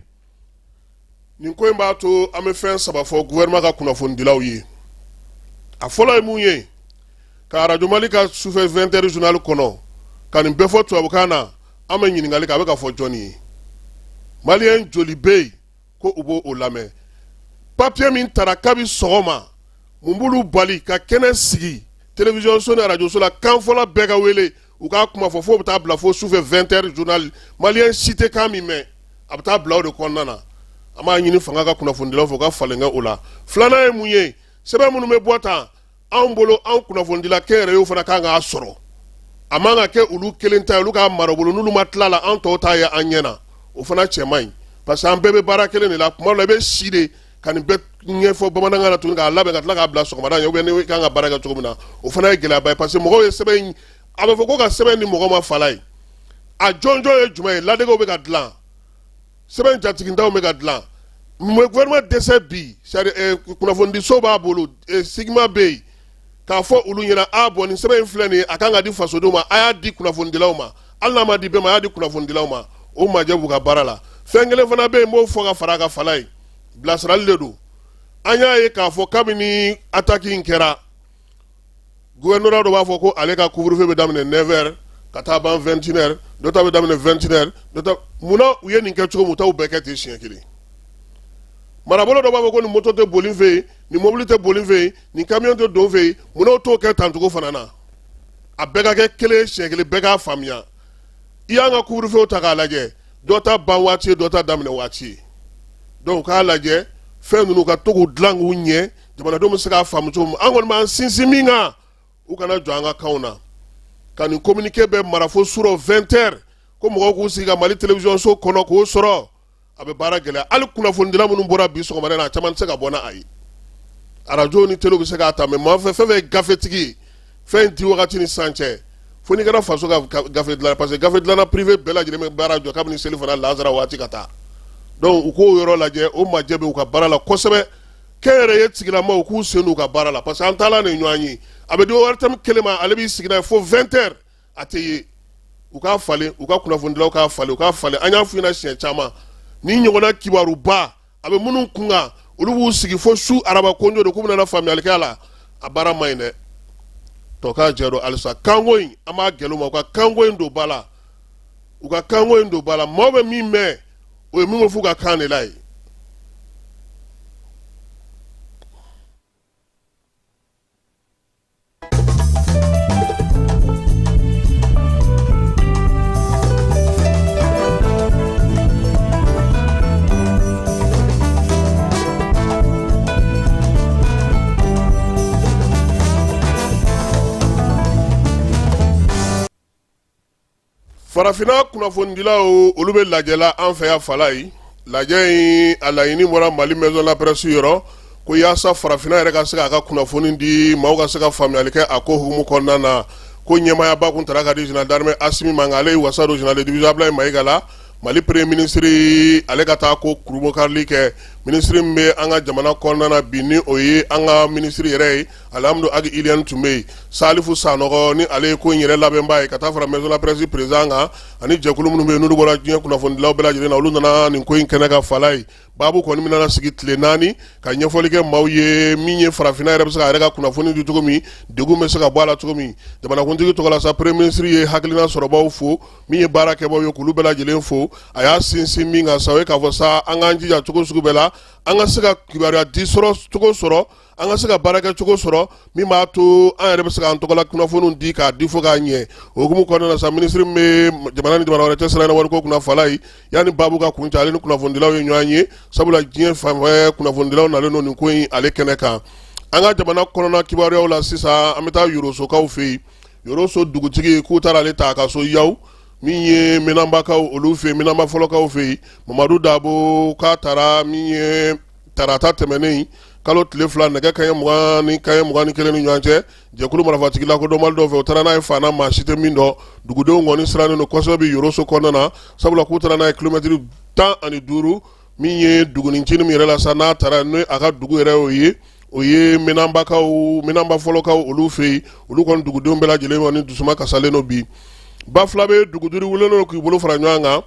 Nin ko in b'a to an bɛ fɛn saba fɔ gouvernement ka kunnafonidilaw ye. A fɔlɔ ye mun ye? Ka Arajo Mali ka sufɛ 20 heures journal kɔnɔ ka nin bɛɛ fɔ tubabukan na, an bɛ ɲininkali kɛ, a bɛ ka fɔ jɔnni ye? Maliyɛn joli bɛ yen ko u b'o lamɛn? Papier min tara kabi sɔgɔma, mun b'olu bali ka kɛnɛ sigi télévision so ni arajo so la, kanfɔla bɛɛ ka wele, u k'a kuma fɔ, fo bɛ taa bila fo sufɛ 20 heures journal, maliyɛn si tɛ kan min mɛn, a bɛ taa bila o de kɔnɔna na? An b'a ɲini fanga ka kunnafonidilaw fɛ, u ka falen kɛ o la. Filanan ye mun ye? Sɛbɛn minnu bɛ bɔ tan anw bolo, anw kunnafonidila kɛnyɛrɛyew fana kan k'a sɔrɔ. A man ka kɛ olu kelen ta ye, olu k'a mara u bolo, n'olu ma tila la, an tɔw ta ye an ɲɛ na. O fana cɛ man ɲi, parce que an bɛɛ bɛ baara kelen de la. Kuma dɔ la, i bɛ si de ka nin bɛɛ ɲɛfɔ bamanankan na tuguni, k'a labɛn ka tila k'a bila sɔgɔmada ɲɛ, ou bien n'i kan ka baara kɛ cogo min na, o fana ye gɛlɛyaba ye, parce que mɔgɔw ye sɛbɛn in, a bɛ fɔ ko ka sɛbɛn di mɔgɔ ma fala ye. A jɔnjɔn ye jumɛn ye? Ladegew bɛ ka dilan, sɛbɛn jatigintaw bɛ ka dilan. Mun bɛ gouvernement dɛsɛ bi? C'est-à-dire kunnafonidiso b'a bolo, SIGMA bɛ yen, k'a fɔ olu ɲɛna: a bɔn, nin sɛbɛn in filɛ nin ye, a kan ka di fasodenw ma, a y'a di kunnafonidilaw ma. Hali n'a ma di bɛɛ ma, a y'a di kunnafonidilaw ma. O majɛ b'u ka baara la. Fɛn kelen fana bɛ yen, n b'o fɔ ka fara a kan fala ye, bilasirali de don. An y'a ye k'a fɔ kabini attaque in kɛra, gouverneur dɔ b'a fɔ ko ale ka couvre-feu bɛ daminɛ 9 heures ka taa ban 21 heures, dɔ ta bɛ daminɛ 21 heures, dɔ ta. Munna u ye nin kɛ cogo min, u t'aw bɛɛ kɛ ten siɲɛ kelen? Marabolo dɔ b'a fɔ ko nin moto tɛ boli n fɛ yen, nin mobili tɛ boli n fɛ yen, nin camion tɛ don n fɛ yen. Munna u t'o kɛ tancogo fana na? A bɛɛ ka kɛ kelen siɲɛ kelen, bɛɛ k'a faamuya. I y'an ka couvre-feu ta k'a lajɛ, dɔ ta ban waati ye, dɔ ta daminɛ waati ye. Donc u k'a lajɛ fɛn ninnu ka to k'u dilan k'u ɲɛ, jamanadenw bɛ se k'a faamu cogo min. An kɔni b'an sinsin min kan, u kana jɔ an ka kanw na ka nin communiqué bɛɛ mara fo surɔ 20 heures, ko mɔgɔw k'u sigi ka Mali télévision so kɔnɔ k'o sɔrɔ. A bɛ baara gɛlɛya. Hali kunnafonidila minnu bɔra bi sɔgɔmada in na, a caman tɛ se ka bɔ n'a ye. Arajo ni télé bɛ se k'a ta, mais maa fɛn fɛn ye gafetigi ye, fɛn in di wagati ni sisan cɛ, fo n'i kɛra faso ka gafe dilan, parce que gafe dilanna privé bɛɛ lajɛlen bɛ baara jɔ kabini seli fana lansara waati ka taa. Donc u k'o yɔrɔ lajɛ, o majɛ bɛ u ka baara la kosɛbɛ. Kɛnyɛrɛye tigilamaw k'u sen don u ka baara la, parce que an taala ni ɲɔgɔn ye, a bɛ di ORTM kelen ma, ale b'i sigi n'a ye fo 20 heures, a tɛ ye. U k'a falen, u ka kunnafonidilaw k'a falen, u k'a falen. An y'a f'u ɲɛna siɲɛ caman, ni ɲɔgɔnna kibaruba a bɛ minnu kun kan, olu b'u sigi fo su araba konjo de k'u bɛna faamuyali kɛ a la. A baara man ɲi dɛ. Tɔ k'a jɛ don halisa, kanko in, an b'a gɛlɛn u ma, u ka kanko in don ba la, u ka kanko in don ba la. Maaw bɛ min mɛn, o ye min bɛ f'u ka kan de la ye. Farafinna kunnafonidilaw, olu bɛ lajɛ la an fɛ yan Falayi. Lajɛ in, a laɲini bɔra Mali Maison de la Presse yɔrɔ, ko yaasa farafinna yɛrɛ ka se k'a ka kunnafoni di, maaw ka se ka faamuyali kɛ a ko hukumu kɔnɔna na. Ko ɲɛmaayaba kun tara ka di général d'armée Asimi ma, nka ale ye wasa don général de division Ablaye Mayiga la, Mali premier ministre, ale ka taa ko kurumokarili kɛ. Minisiri min bɛ an ka jamana kɔnɔna na bi, ni o ye an ka minisiri yɛrɛ ye, Alihamudu Agi Iliyɛni tun bɛ yen. Salifu Sanɔgɔ, ni ale ye ko in yɛrɛ labɛnbaa ye, ka taa fara Maison de la Presse président kan, ani jɛkulu minnu bɛ yen n'olu bɔra diɲɛ kunnafonidilaw bɛɛ lajɛlen na, olu nana nin ko in kɛnɛ kan Falayi. Baabu kɔni bɛna sigi tile 4 ka ɲɛfɔli kɛ maaw ye, min ye farafinna yɛrɛ bɛ se k'a yɛrɛ ka kunnafoni di cogo min, degun bɛ se ka bɔ a la cogo min. Jamanakuntigi tɔgɔ la sa, premier ministre ye hakilina sɔrɔbaw fo, min ye baara kɛbaw ye, k'olu bɛɛ lajɛlen fo. A y'a sinsin min kan sa, o ye k'a fɔ sa, an k'an jija cogo sugu bɛɛ la, an ka se ka kibaruya di sɔrɔ cogo sɔrɔ, an ka se ka baarakɛ cogo sɔrɔ min b'a to an yɛrɛ bɛ se k'an tɔgɔla kunnafoniw di k'a di fo k'a ɲɛ. O hukumu kɔnɔna na sa, minisiri min bɛ jamana ni jamana wɛrɛ cɛ sira wariko kunna Falayi, yanni baabu ka kuncɛ, ale ni kunnafonidilaw ye ɲɔgɔn ye, sabula diɲɛ fan bɛɛ kunnafonidilaw nalen don nin ko in ale kɛnɛ kan. An ka jamana kɔnɔna kibaruyaw la sisan, an bɛ taa Yorosokaw fɛ yen. Yoroso dugutigi k'u taara ale ta a ka so Yawu, min ye Minanbakaw olu fɛ yen, Minanba fɔlɔkaw fɛ yen. Mamadu Dabo k'a taara min ye tarata tɛmɛnen, kalo tile 2, nɛgɛ kanɲɛ 20 ni kanɲɛ 21 ni ɲɔgɔn cɛ, jɛkulu marifatigi lakodɔnbali dɔw fɛ, u taara n'a ye fan na, maa si tɛ min dɔn. Dugudenw kɔni sirannen don kosɛbɛ bi Yoroso kɔnɔna na, sabula k'u taara n'a ye kilomɛtiri 15, min ye dugunicinin min yɛrɛ la sa, n'a taara n'o a ka dugu yɛrɛ y'o ye, o ye Minanbakaw, Minanba fɔlɔkaw olu fɛ yen. Olu kɔni dugudenw bɛɛ lajɛlen kɔni dusuma kasalen don bi. Bafulabe dugu 5 wulilen don k'i bolo fara ɲɔgɔn kan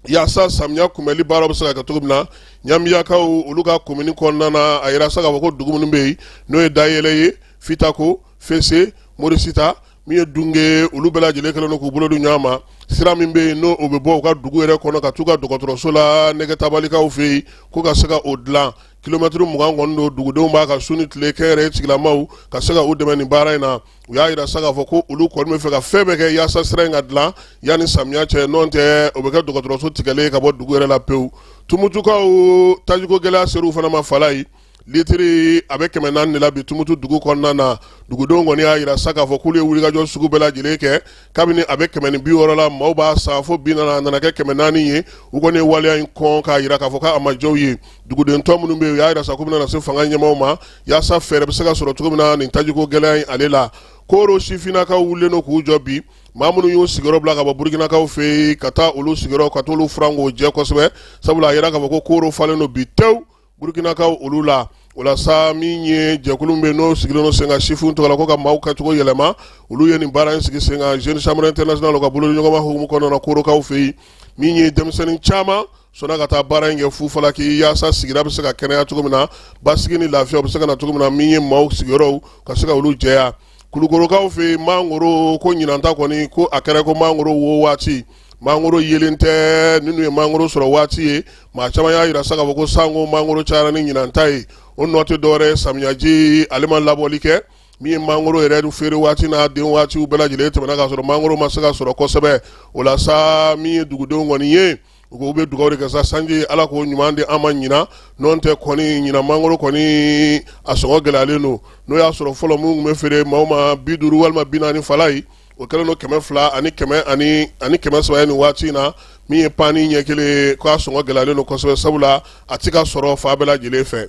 yaasa samiya kunbɛli baara bɛ se ka kɛ cogo min na Ɲanbiyakaw olu ka komini kɔnɔna na. A yira sa k'a fɔ ko dugu minnu bɛ yen, n'o ye Dayɛlɛ ye, Fitako, Fese, Morisita, min ye Dunge, olu bɛɛ lajɛlen kɛlen don k'u bolo di ɲɔgɔn ma. Sira min bɛ yen, n'o o bɛ bɔ u ka dugu yɛrɛ kɔnɔ ka t'u ka dɔgɔtɔrɔso la Nɛgɛtabalikaw fɛ yen, ko ka se ka o dilan. Kilomɛtiri 20 kɔni don. Dugudenw b'a ka su ni tile, kɛnyɛrɛye tigilamaw ka se ka u dɛmɛ nin baara in na. U y'a yira sa k'a fɔ ko olu kɔni bɛ fɛ ka fɛn bɛɛ kɛ yaasa sira in ka dilan yanni samiya cɛ, n'o tɛ o bɛ kɛ dɔgɔtɔrɔso tigɛlen ye ka bɔ dugu yɛrɛ la pewu. Tumutukaw, tajiko gɛlɛya ser'u fana ma Falayi. Litiri a bɛ 400 de la bi Tumutu dugu kɔnɔna na. Dugudenw kɔni y'a yira sa k'a fɔ k'olu ye wulikajɔ sugu bɛɛ lajɛlen kɛ kabini a bɛ 160 la, maaw b'a san, fo bi nana a nana kɛ 400 ye. U kɔni ye waleya in kɔn k'a yira k'a fɔ k'a ma diya u ye. Duguden tɔ minnu bɛ yen, u y'a yira sa k'u bɛna se fanga ɲɛmaaw ma yaasa fɛɛrɛ bɛ se ka sɔrɔ cogo min na nin tajiko gɛlɛya in ale la. Koro sifinnakaw wulilen don k'u jɔ bi. Maa minnu y'u sigiyɔrɔ bila ka bɔ Burukinakaw fɛ yen ka taa olu sigiyɔrɔ, ka t'olu furan k'o jɛ kosɛbɛ, sabula a yira k'a fɔ ko Koro falen don bi tewu Burukinakaw olu la. O la sa, min ye jɛkulu bɛ n'o sigilen don sen kan sifinw tɔgɔ la ko ka maaw kɛcogo yɛlɛma, olu ye nin baara in sigi sen kan Jeune Chambre Internationale ka bolodiɲɔgɔnma hukumu kɔnɔna na Korokaw fɛ yen. Min ye denmisɛnnin caman sɔnna ka taa baara in kɛ fufalaki yaasa sigida bɛ se ka kɛnɛya cogo min na, basigi ni lafiya bɛ se ka na cogo min na, min ye maaw sigiyɔrɔw ka se ka olu jɛya. Kulukorokaw fɛ yen, mangoro ko ɲinanta kɔni ko a kɛra ko mangoro wo waati, mangoro yelen tɛ. Ninnu ye mangoro sɔrɔ waati ye. Maa caman y'a yira sa k'a fɔ ko sanko mangoro cayara ni ɲinanta ye. O nɔ tɛ dɔwɛrɛ ye, samiyaji ale ma labɔli kɛ. Min ye mangoro yɛrɛ feere waati n'a den waatiw bɛɛ lajɛlen tɛmɛna k'a sɔrɔ mangoro ma se ka sɔrɔ kosɛbɛ. O la sa, min ye dugudenw kɔni ye, u ko u bɛ dugawu de kɛ sa, sanji Ala k'o ɲuman di an ma ɲinan. N'o tɛ kɔni, ɲinan mangoro kɔni a sɔngɔ gɛlɛyalen don. N'o y'a sɔrɔ fɔlɔ minnu tun bɛ feere maaw ma 50 walima 40 fala ye, o kɛlen don 200 ani kɛmɛ ani 300 ye nin waati in na. Min ye paani ɲɛ kelen, k'a sɔngɔ gɛlɛyalen don kosɛbɛ, sabula a tɛ ka sɔrɔ fan bɛɛ lajɛlen fɛ.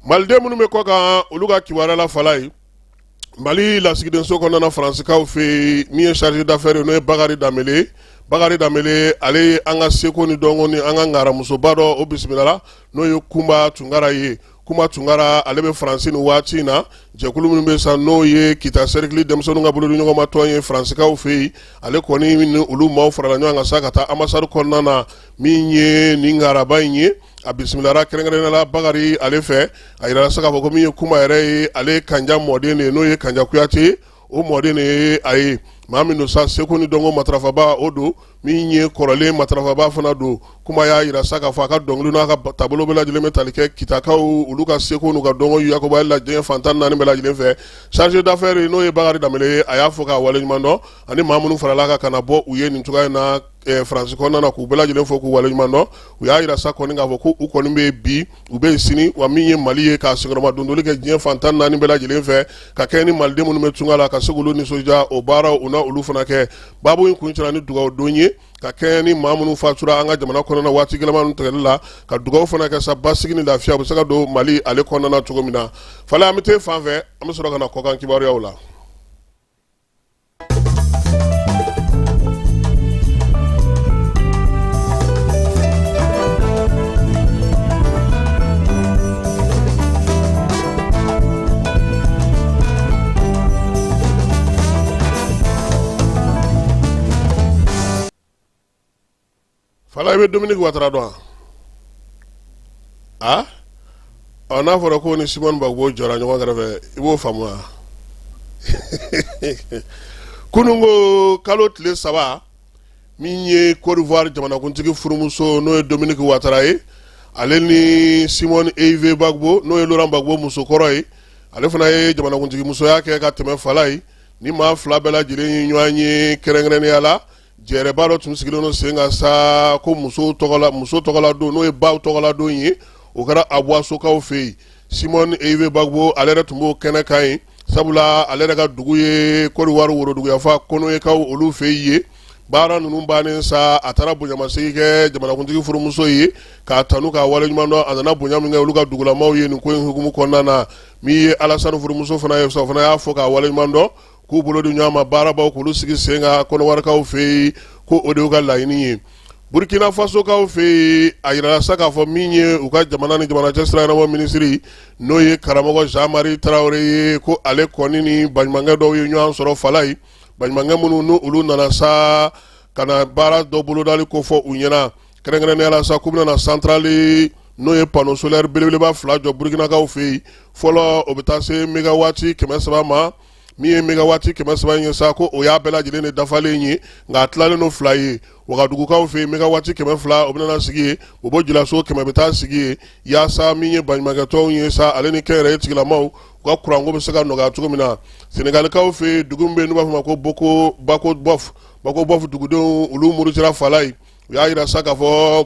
Maliden minnu bɛ kɔ kan, olu ka kibaruya la fala ye, Mali lasigidenso kɔnɔna Faransikaw fɛ yen, min ye chargé d'affaires ye, n'o ye Bakari Danbele. Bakari Danbele, ale ye an ka seko ni dɔnko ni an ka ngaramusoba dɔ, o bisimilala, n'o ye Kunba Tunkara ye. Kunba Tunkara, ale bɛ Faransi nin waati in na. Jɛkulu minnu bɛ sa, n'o ye Kita cercle denmisɛnninw ka bolodiɲɔgɔnma tɔn ye Faransikaw fɛ yen, ale kɔni ni olu maaw farala ɲɔgɔn kan sa ka taa ambassade kɔnɔna na. Min ye nin ngaraba in ye, a bisimilara kɛrɛnkɛrɛnnenya la Bakari ale fɛ. A yirala sa k'a fɔ ko min ye Kunba yɛrɛ ye, ale ye Kanja mɔden de ye, n'o ye Kanja Kuyate, o mɔden de ye a ye. Maa min don sa, seko ni dɔnko matarafaba o don, min ye kɔrɔlen matarafaba fana don. Kunba y'a yira sa k'a fɔ a ka dɔnkili n'a ka taabolo bɛɛ lajɛlen bɛ tali kɛ Kitakaw olu ka seko n'u ka dɔnko yakubali la diɲɛ fan 14 bɛɛ lajɛlen fɛ. Chargé d'affaires, n'o ye Bakari Danbele ye, a y'a fɔ k'a waleɲuman dɔn, ani maa minnu farala kan ka na bɔ u ye nin cogoya in na Faransi kɔnɔna na, k'u bɛɛ lajɛlen fo k'u waleɲuman dɔn. U y'a yira sa kɔni k'a fɔ ko u kɔni bɛ bi, u bɛ sini, wa min ye Mali ye, k'a senkɔrɔma dondoli kɛ diɲɛ fan 14 bɛɛ lajɛlen fɛ, ka kɛ ni maliden minnu bɛ tunga la, ka se k'olu nisɔndiya, o baaraw u na olu fana kɛ. Baabu in kuncɛra ni dugawu don ye, ka kɛ ni maa minnu fatura an ka jamana kɔnɔna waati gɛlɛman ninnu tigɛli la, ka dugawu fana kɛ sa basigi ni lafiya bɛ se ka don Mali ale kɔnɔna na cogo min na. Fala, an bɛ taa fan fɛ, an bɛ sɔrɔ ka na kɔkan kibaruyaw la. Fala, i bɛ Dominique Ouattara dɔn wa? A ɔ, n'a fɔra ko ni Simone Gbagbo jɔra ɲɔgɔn kɛrɛfɛ, i b'o faamu wa? Kunun ko kalo tile 3, min ye Côte d'Ivoire jamanakuntigi furumuso, n'o ye Dominique Ouattara ye, ale ni Simone Ehivet Gbagbo, n'o ye Laurent Gbagbo musokɔrɔ ye, ale fana ye jamanakuntigi musoya kɛ ka tɛmɛ fala ye, ni maa fila bɛɛ lajɛlen ye ɲɔgɔn ye kɛrɛnkɛrɛnnenya la. Jɛrɛba dɔ tun sigilen don sen kan sa ko muso tɔgɔla don, n'o ye baw tɔgɔla don ye, o kɛra Aboissokaw fɛ yen. Simone Ehivet Gbagbo, ale yɛrɛ tun b'o kɛnɛ kan yen, sabula ale yɛrɛ ka dugu ye Côte d'Ivoire woroduguyanfan Konoyekaw olu fɛ yen. Baara ninnu bannen sa, a taara bonyamasegin kɛ jamanakuntigi furumuso ye, k'a tanu k'a waleɲuman dɔn, a nana bonya min kɛ olu ka dugulamaw ye nin ko in hukumu kɔnɔna na. Min ye Alasani furumuso fana ye, o fana y'a fɔ k'a waleɲuman dɔn, k'u bolo di ɲɔgɔn ma baarabaw k'olu sigi sen kan Kɔnɔwarikaw fɛ yen, ko o de y'u ka laɲini ye. Burkina Fasokaw fɛ yen, a yirala sa k'a fɔ min ye u ka jamana ni jamana cɛ sira ɲɛnabɔ minisiri, n'o ye karamɔgɔ Jean Marie Traoré ye, ko ale kɔni ni baɲumankɛ dɔw ye ɲɔgɔn sɔrɔ fala ye, baɲumankɛ minnu ni olu nana sa ka na baara dɔ bolodali kofɔ u ɲɛna, kɛrɛnkɛrɛnnenya la sa k'u bɛna na centrale, n'o ye panneau solaire belebeleba fila jɔ Burkinakaw fɛ yen. Fɔlɔ, o bɛ taa se mégawati 300 ma. Min ye mégawati 300 in ye sa, ko o y'a bɛɛ lajɛlen de dafalen ye, nka a tilalen don fila ye. Wagadugukaw fɛ yen, mégawati 200, o bɛna na sigi yen. Bobo Julaso, 100 bɛ taa sigi yen, yaasa min ye baɲumankɛtɔnw ye sa, ale ni kɛnyɛrɛye tigilamaw, u ka kuranko bɛ se ka nɔgɔya cogo min na. Senegalikaw fɛ yen, dugu min bɛ yen n'u b'a fɔ ma ko Boko Bako Bof, Bako Bof dugudenw, olu murutira fala ye. U y'a yira sa k'a fɔ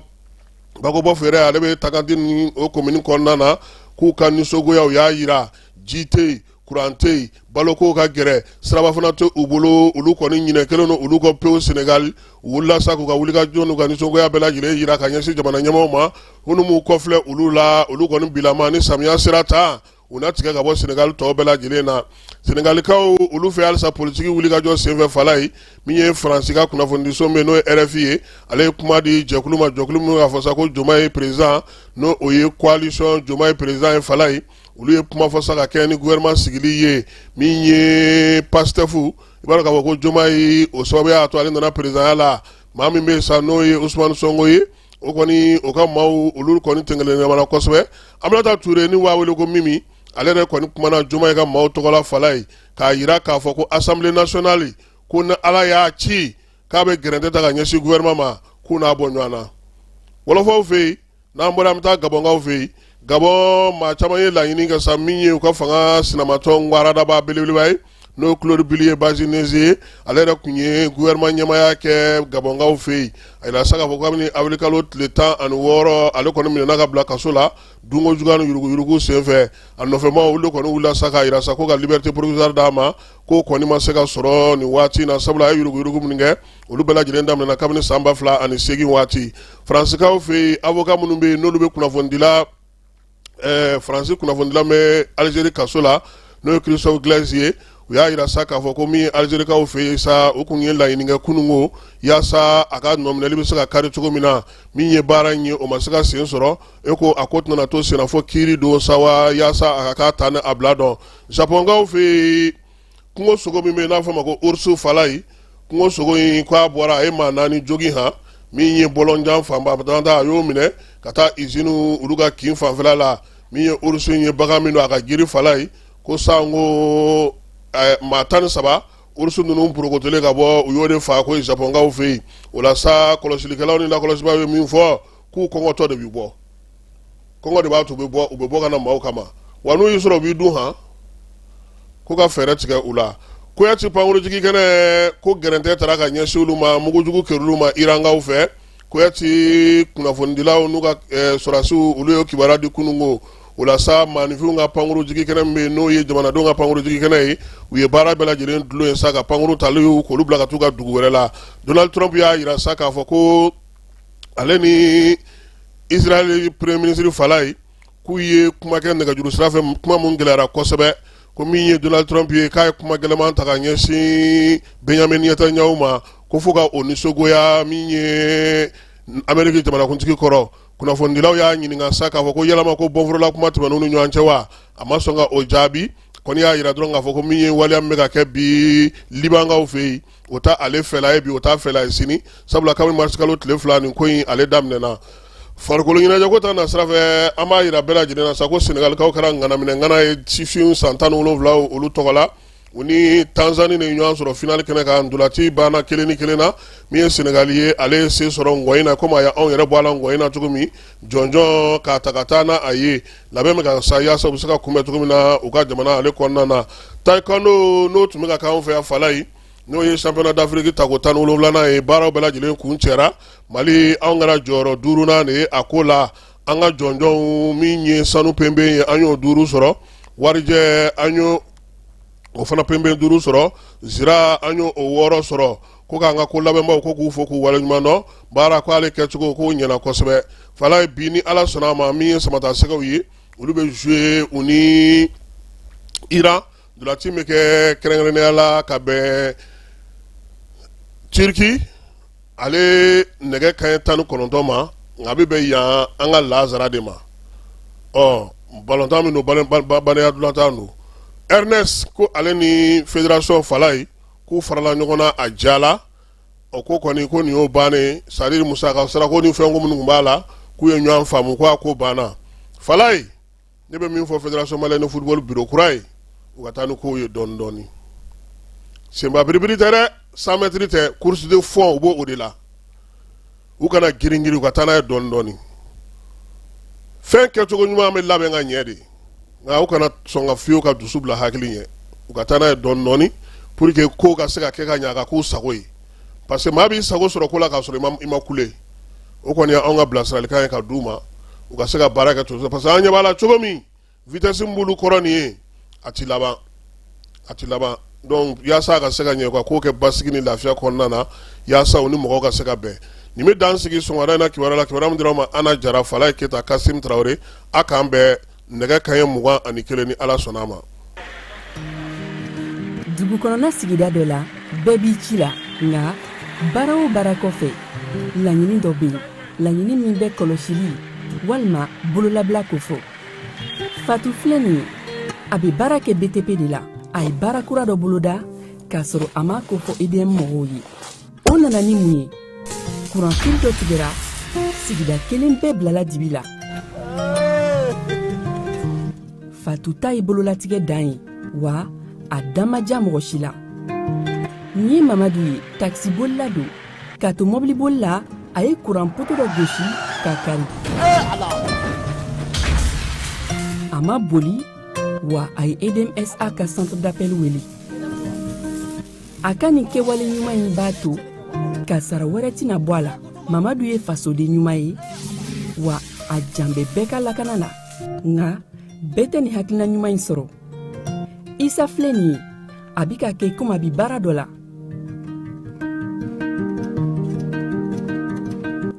Bako Bof yɛrɛ, ale bɛ Takantine ni o komini kɔnɔna na, k'u ka nisɔngoya u y'a yira, ji tɛ yen, kuran tɛ yen, baloko ka gɛrɛ, siraba fana tɛ u bolo. Olu kɔni ɲinɛ kɛlen don olu kɔ pewu Senegal. U wulila sa k'u ka wulikajɔ n'u ka nisɔngoya bɛɛ lajɛlen yira ka ɲɛsin jamana ɲɛmaaw ma, minnu m'u kɔfilɛ olu la. Olu kɔni bilama, ni samiya sera ta, u na tigɛ ka bɔ Senegal tɔw bɛɛ lajɛlen na. Senegalikaw olu fɛ halisa, politiki wulikajɔ senfɛ fala ye, min ye Faransi ka kunnafonidiso min n'o ye RFI ye, ale ye kuma di jɛkulu ma, jɛkulu min k'a fɔ sa ko Diomaye président, n'o o ye coalition Diomaye président ye fala ye. Olu ye kuma fɔ sa ka kɛ ni gouvernement sigili ye. Min ye Pastef, i b'a dɔn k'a fɔ ko Diomaye, o sababu y'a to ale nana présidentya la. Maa min bɛ yen sa, n'o ye Ousmane Sonko ye, o kɔni o ka maaw olu kɔni tɛnkelen kosɛbɛ. Aminata Touré, ni b'a wele ko Mimi, ale yɛrɛ kɔni kumana Diomaye ka maaw tɔgɔla fala ye, k'a yira k'a fɔ ko Assemblée nationale, ko ni Ala y'a ci k'a bɛ gɛrɛntɛ ta ka ɲɛsin gouvernement ma, k'u n'a bɔ ɲɔgɔn na. Wɔlɔfɔw fɛ yen, n'an bɔra, an bɛ taa Gabɔnkaw fɛ yen. Gabon maa caman ye laɲini kɛ sa min ye u ka fanga sinamatɔn waradaba belebeleba ye n'o ye Claude Biliye Bazinezi ye, ale yɛrɛ tun ye gouvernement ɲɛmaaya kɛ Gabɔnkaw fɛ yen. A yira sa k'a fɔ kabini awirilikalo tile 16 ale kɔni minɛna ka bila kaso la dunko juguya ni yuruguyurugu senfɛ. A nɔfɛmaw olu kɔni wulila sa k'a yira sa ko ka liberté provisoire d'a ma, k'o kɔni ma se ka sɔrɔ nin waati in na, sabula a ye yuruguyurugu minnu kɛ olu bɛɛ lajɛlen daminɛna kabini san 2008 waati. Faransikaw fɛ yen, avocat minnu bɛ yen n'olu bɛ kunnafonidila Faransi kunnafonidila bɛ Algérie kaso la, n'o ye Christophe Gleizes ye, u y'a yira sa k'a fɔ ko min ye Algérikaw fɛ yen sa, u kun ye laɲini kɛ kununko yaasa a ka nɔminɛli bɛ se ka kari cogo min na. Min ye baara in ye, o ma se ka sen sɔrɔ. E ko a ko tɛna to senna fo kiiri don sa wa, yaasa a ka k'a ta ni a bila dɔn. Japɔnkaw fɛ yen, kungo sogo min bɛ yen n'a fɔ a ma ko ours falayi, kungo sogo in k'a bɔra a ye maa 4 jogin han. Min ye bɔlɔnjan fanba a y'o minɛ ka taa izini olu ka kin fanfɛla la. Min ye ours in ye, bagan min don a ka girin falayi, ko sanko maa 13 ours ninnu porokotolen ka bɔ, u y'o de fa ko Japɔnkaw fɛ yen. O la sa, kɔlɔsilikɛlaw ni lakɔlɔsibaaw ye min fɔ, k'u kɔngɔtɔ de bɛ bɔ, kɔngɔ de b'a to u bɛ bɔ, u bɛ bɔ ka na maaw kama, wa n'u y'i sɔrɔ u b'i dun han. Ko ka fɛɛrɛ tigɛ u la. Kuyati pankurujigi kɛnɛ ko gɛrɛntɛ taara ka ɲɛsin olu ma, mugujugu kerunna u ma Irankaw fɛ. Kuyati kunnafonidilaw n'u ka sɔrɔdasiw, olu ye kibaruya di kununko. O la sa, maaninfinw ka pankurujigi kɛnɛ min bɛ yen, n'o ye jamanadenw ka pankurujigi kɛnɛ ye, u ye baara bɛɛ lajɛlen dulon yen sa, ka pankuru taliw k'olu bila ka t'u ka dugu wɛrɛ la. Donald Trump y'a yira sa k'a fɔ ko ale ni Israël premier ministre falayi k'u ye kuma kɛ nɛgɛjuru sira fɛ, kuma mun gɛlɛyara kosɛbɛ. Ko min ye Donald Trump ye, k'a ye kuma gɛlɛman ta ka ɲɛsin Benjamin Netanyahu ma, ko fo ka o nisɔngoya min ye Ameriki jamanakuntigi kɔrɔ. Kunnafonidilaw y'a ɲininka sa k'a fɔ ko yalama ko bɔnforola kuma tɛmɛn'u ni ɲɔgɔn cɛ wa? A ma sɔn ka o jaabi. Kɔni y'a yira dɔrɔn k'a fɔ ko min ye waleya min bɛ ka kɛ bi Libankaw fɛ yen, o ta ale fɛla ye bi, o t'a fɛla ye sini, sabula kabini marisikalo tile 2 nin ko in ale daminɛna. Farikolo ɲɛnajɛko ta na sira fɛ, an b'a yira bɛɛ lajɛlen na sa ko Senegalikaw kɛra ŋanaminɛ ŋana ye sifinw san 17 olu tɔgɔ la. U ni Tanzanie de ɲɔgɔn sɔrɔ finali kɛnɛ kan. Ntolaci banna 1-1 na. Min ye Senegali ye, ale ye se sɔrɔ ngɔyin na, komi a ye anw yɛrɛ bɔ a la ngɔyin na cogo min, jɔnjɔn k'a ta ka taa n'a a ye. Labɛn bɛ ka sa yaasa u bɛ se ka kunbɛn cogo min na u ka jamana ale kɔnɔna na. Taekwondo n'o tun bɛ ka k'anw fɛ yan falayi, n'o ye championnat d'Afrique tako 17nan ye, baaraw bɛɛ lajɛlen kuncɛra. Mali, anw kɛra jɔyɔrɔ 5nan de ye a ko la. An ka jɔnjɔnw, min ye sanu penpen ye, an y'o 5 sɔrɔ, warijɛ an y'o o fana penpen 5 sɔrɔ, zira an y'o 6 sɔrɔ. Ko k'an ka ko labɛnbaw ko k'u fo k'u waleɲuman dɔn baara ko ale kɛcogo k'o ɲɛna kosɛbɛ. Falayi, bi ni Ala sɔnna a ma, min ye samatasɛgɛw ye, olu bɛ jouer u ni Iran. Ntolaci bɛ kɛ kɛrɛnkɛrɛnnenya la ka bɛn Turki ale nɛgɛ kanɲɛ 19 ma, nka a bɛ bɛn yan an ka lazara de ma. Ɔ balontan min don, badenya ntolatan don. Ernest ko ale ni fédération falayi k'u farala ɲɔgɔn na a jala. O ko kɔni ko nin y'o bannen, c'est-à-dire musaka sarako ni fɛnko minnu tun b'a la, k'u ye ɲɔgɔn faamu, ko a ko banna. Falayi, ne bɛ min fɔ fédération malienne de football bureau kura ye, u ka taa ni kow ye dɔɔni dɔɔni. Senba biribiri tɛ dɛ, 100 mètres tɛ, course de fond u b'o o de la. U kana girin girin, u ka taa n'a ye dɔɔni dɔɔni. Fɛn kɛcogo ɲuman bɛ labɛn ka ɲɛ de, nka u kana sɔn ka fiyewu ka dusu bila hakili ɲɛ. U ka taa n'a ye dɔɔni dɔɔni pour que kow ka se ka kɛ ka ɲɛ, a ka k'u sago ye, parce que maa b'i sago sɔrɔ ko la k'a sɔrɔ i ma kule. O kɔni ye anw ka bilasiralikan ye ka d'u ma, u ka se ka baara kɛ cogo, parce que an ɲɛ b'a la cogo min, vitesse min b'olu kɔrɔ nin ye, a ti laban, a ti laban. Donc yaasa a ka se ka ɲɛ, u ka ko kɛ basigi ni lafiya kɔnɔna na, yaasa u ni mɔgɔw ka se ka bɛn. Nin bɛ dan sigi sɔgɔmada in na kibaruya la, kibaruya min dira aw ma Ana Jara, Falaye Keyita, Kasim Tarawele. A k'an bɛn nɛgɛ kanɲɛ 21 ni Ala sɔnna a ma. Dugu kɔnɔna sigida dɔ la, bɛɛ b'i ci la, nka baara o baara kɔfɛ, laɲini dɔ bɛ yen, laɲini min bɛ kɔlɔsili walima bololabila kofɔ. Fatu filɛ nin ye, a bɛ baara kɛ BTP de la. A ye baara kura dɔ boloda k'a sɔrɔ a m'a kofɔ EDM mɔgɔw ye. O nana ni mun ye? Kuranfili dɔ tigɛra, sigida kelen bɛɛ bilala dibi la. Fatu ta ye bololatigɛ dan ye, wa a da ma diya mɔgɔ si la. Nin ye Mamadu ye, takisibolila don. K'a to mɔbiliboli la, a ye kuran poto dɔ gosi k'a kari. A ma boli, wa a ye EDMSA ka centre d'appel wele. A ka nin kɛwale ɲuman in b'a to kasara wɛrɛ tɛna bɔ a la. Mamadu ye fasoden ɲuman ye, wa a jan bɛ bɛɛ ka lakana la. Nka bɛɛ tɛ nin hakilina ɲuman in sɔrɔ. Isa filɛ nin ye, a bi ka kɛ komi a bi baara dɔ la,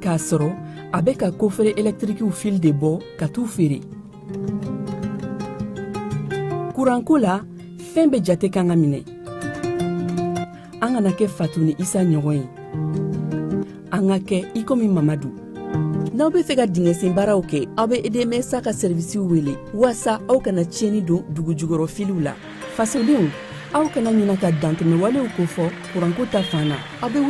k'a sɔrɔ a bɛ ka kofere ɛlɛtirikiw fil de bɔ ka t'u feere. Kuranko la, fɛn bɛɛ jate kan ka minɛ. An kana kɛ Fatu ni Isa ɲɔgɔn ye, an ka kɛ i komi Mamadu. N'aw bɛ fɛ ka dingɛsen baaraw kɛ, aw bɛ EDMSA ka sɛrivisiw wele waasa aw kana tiɲɛni don dugujukɔrɔ filiw la. Fasodenw, aw kana ɲina ka dantɛmɛwalew kofɔ kuranko ta fan na. Aw bɛ wele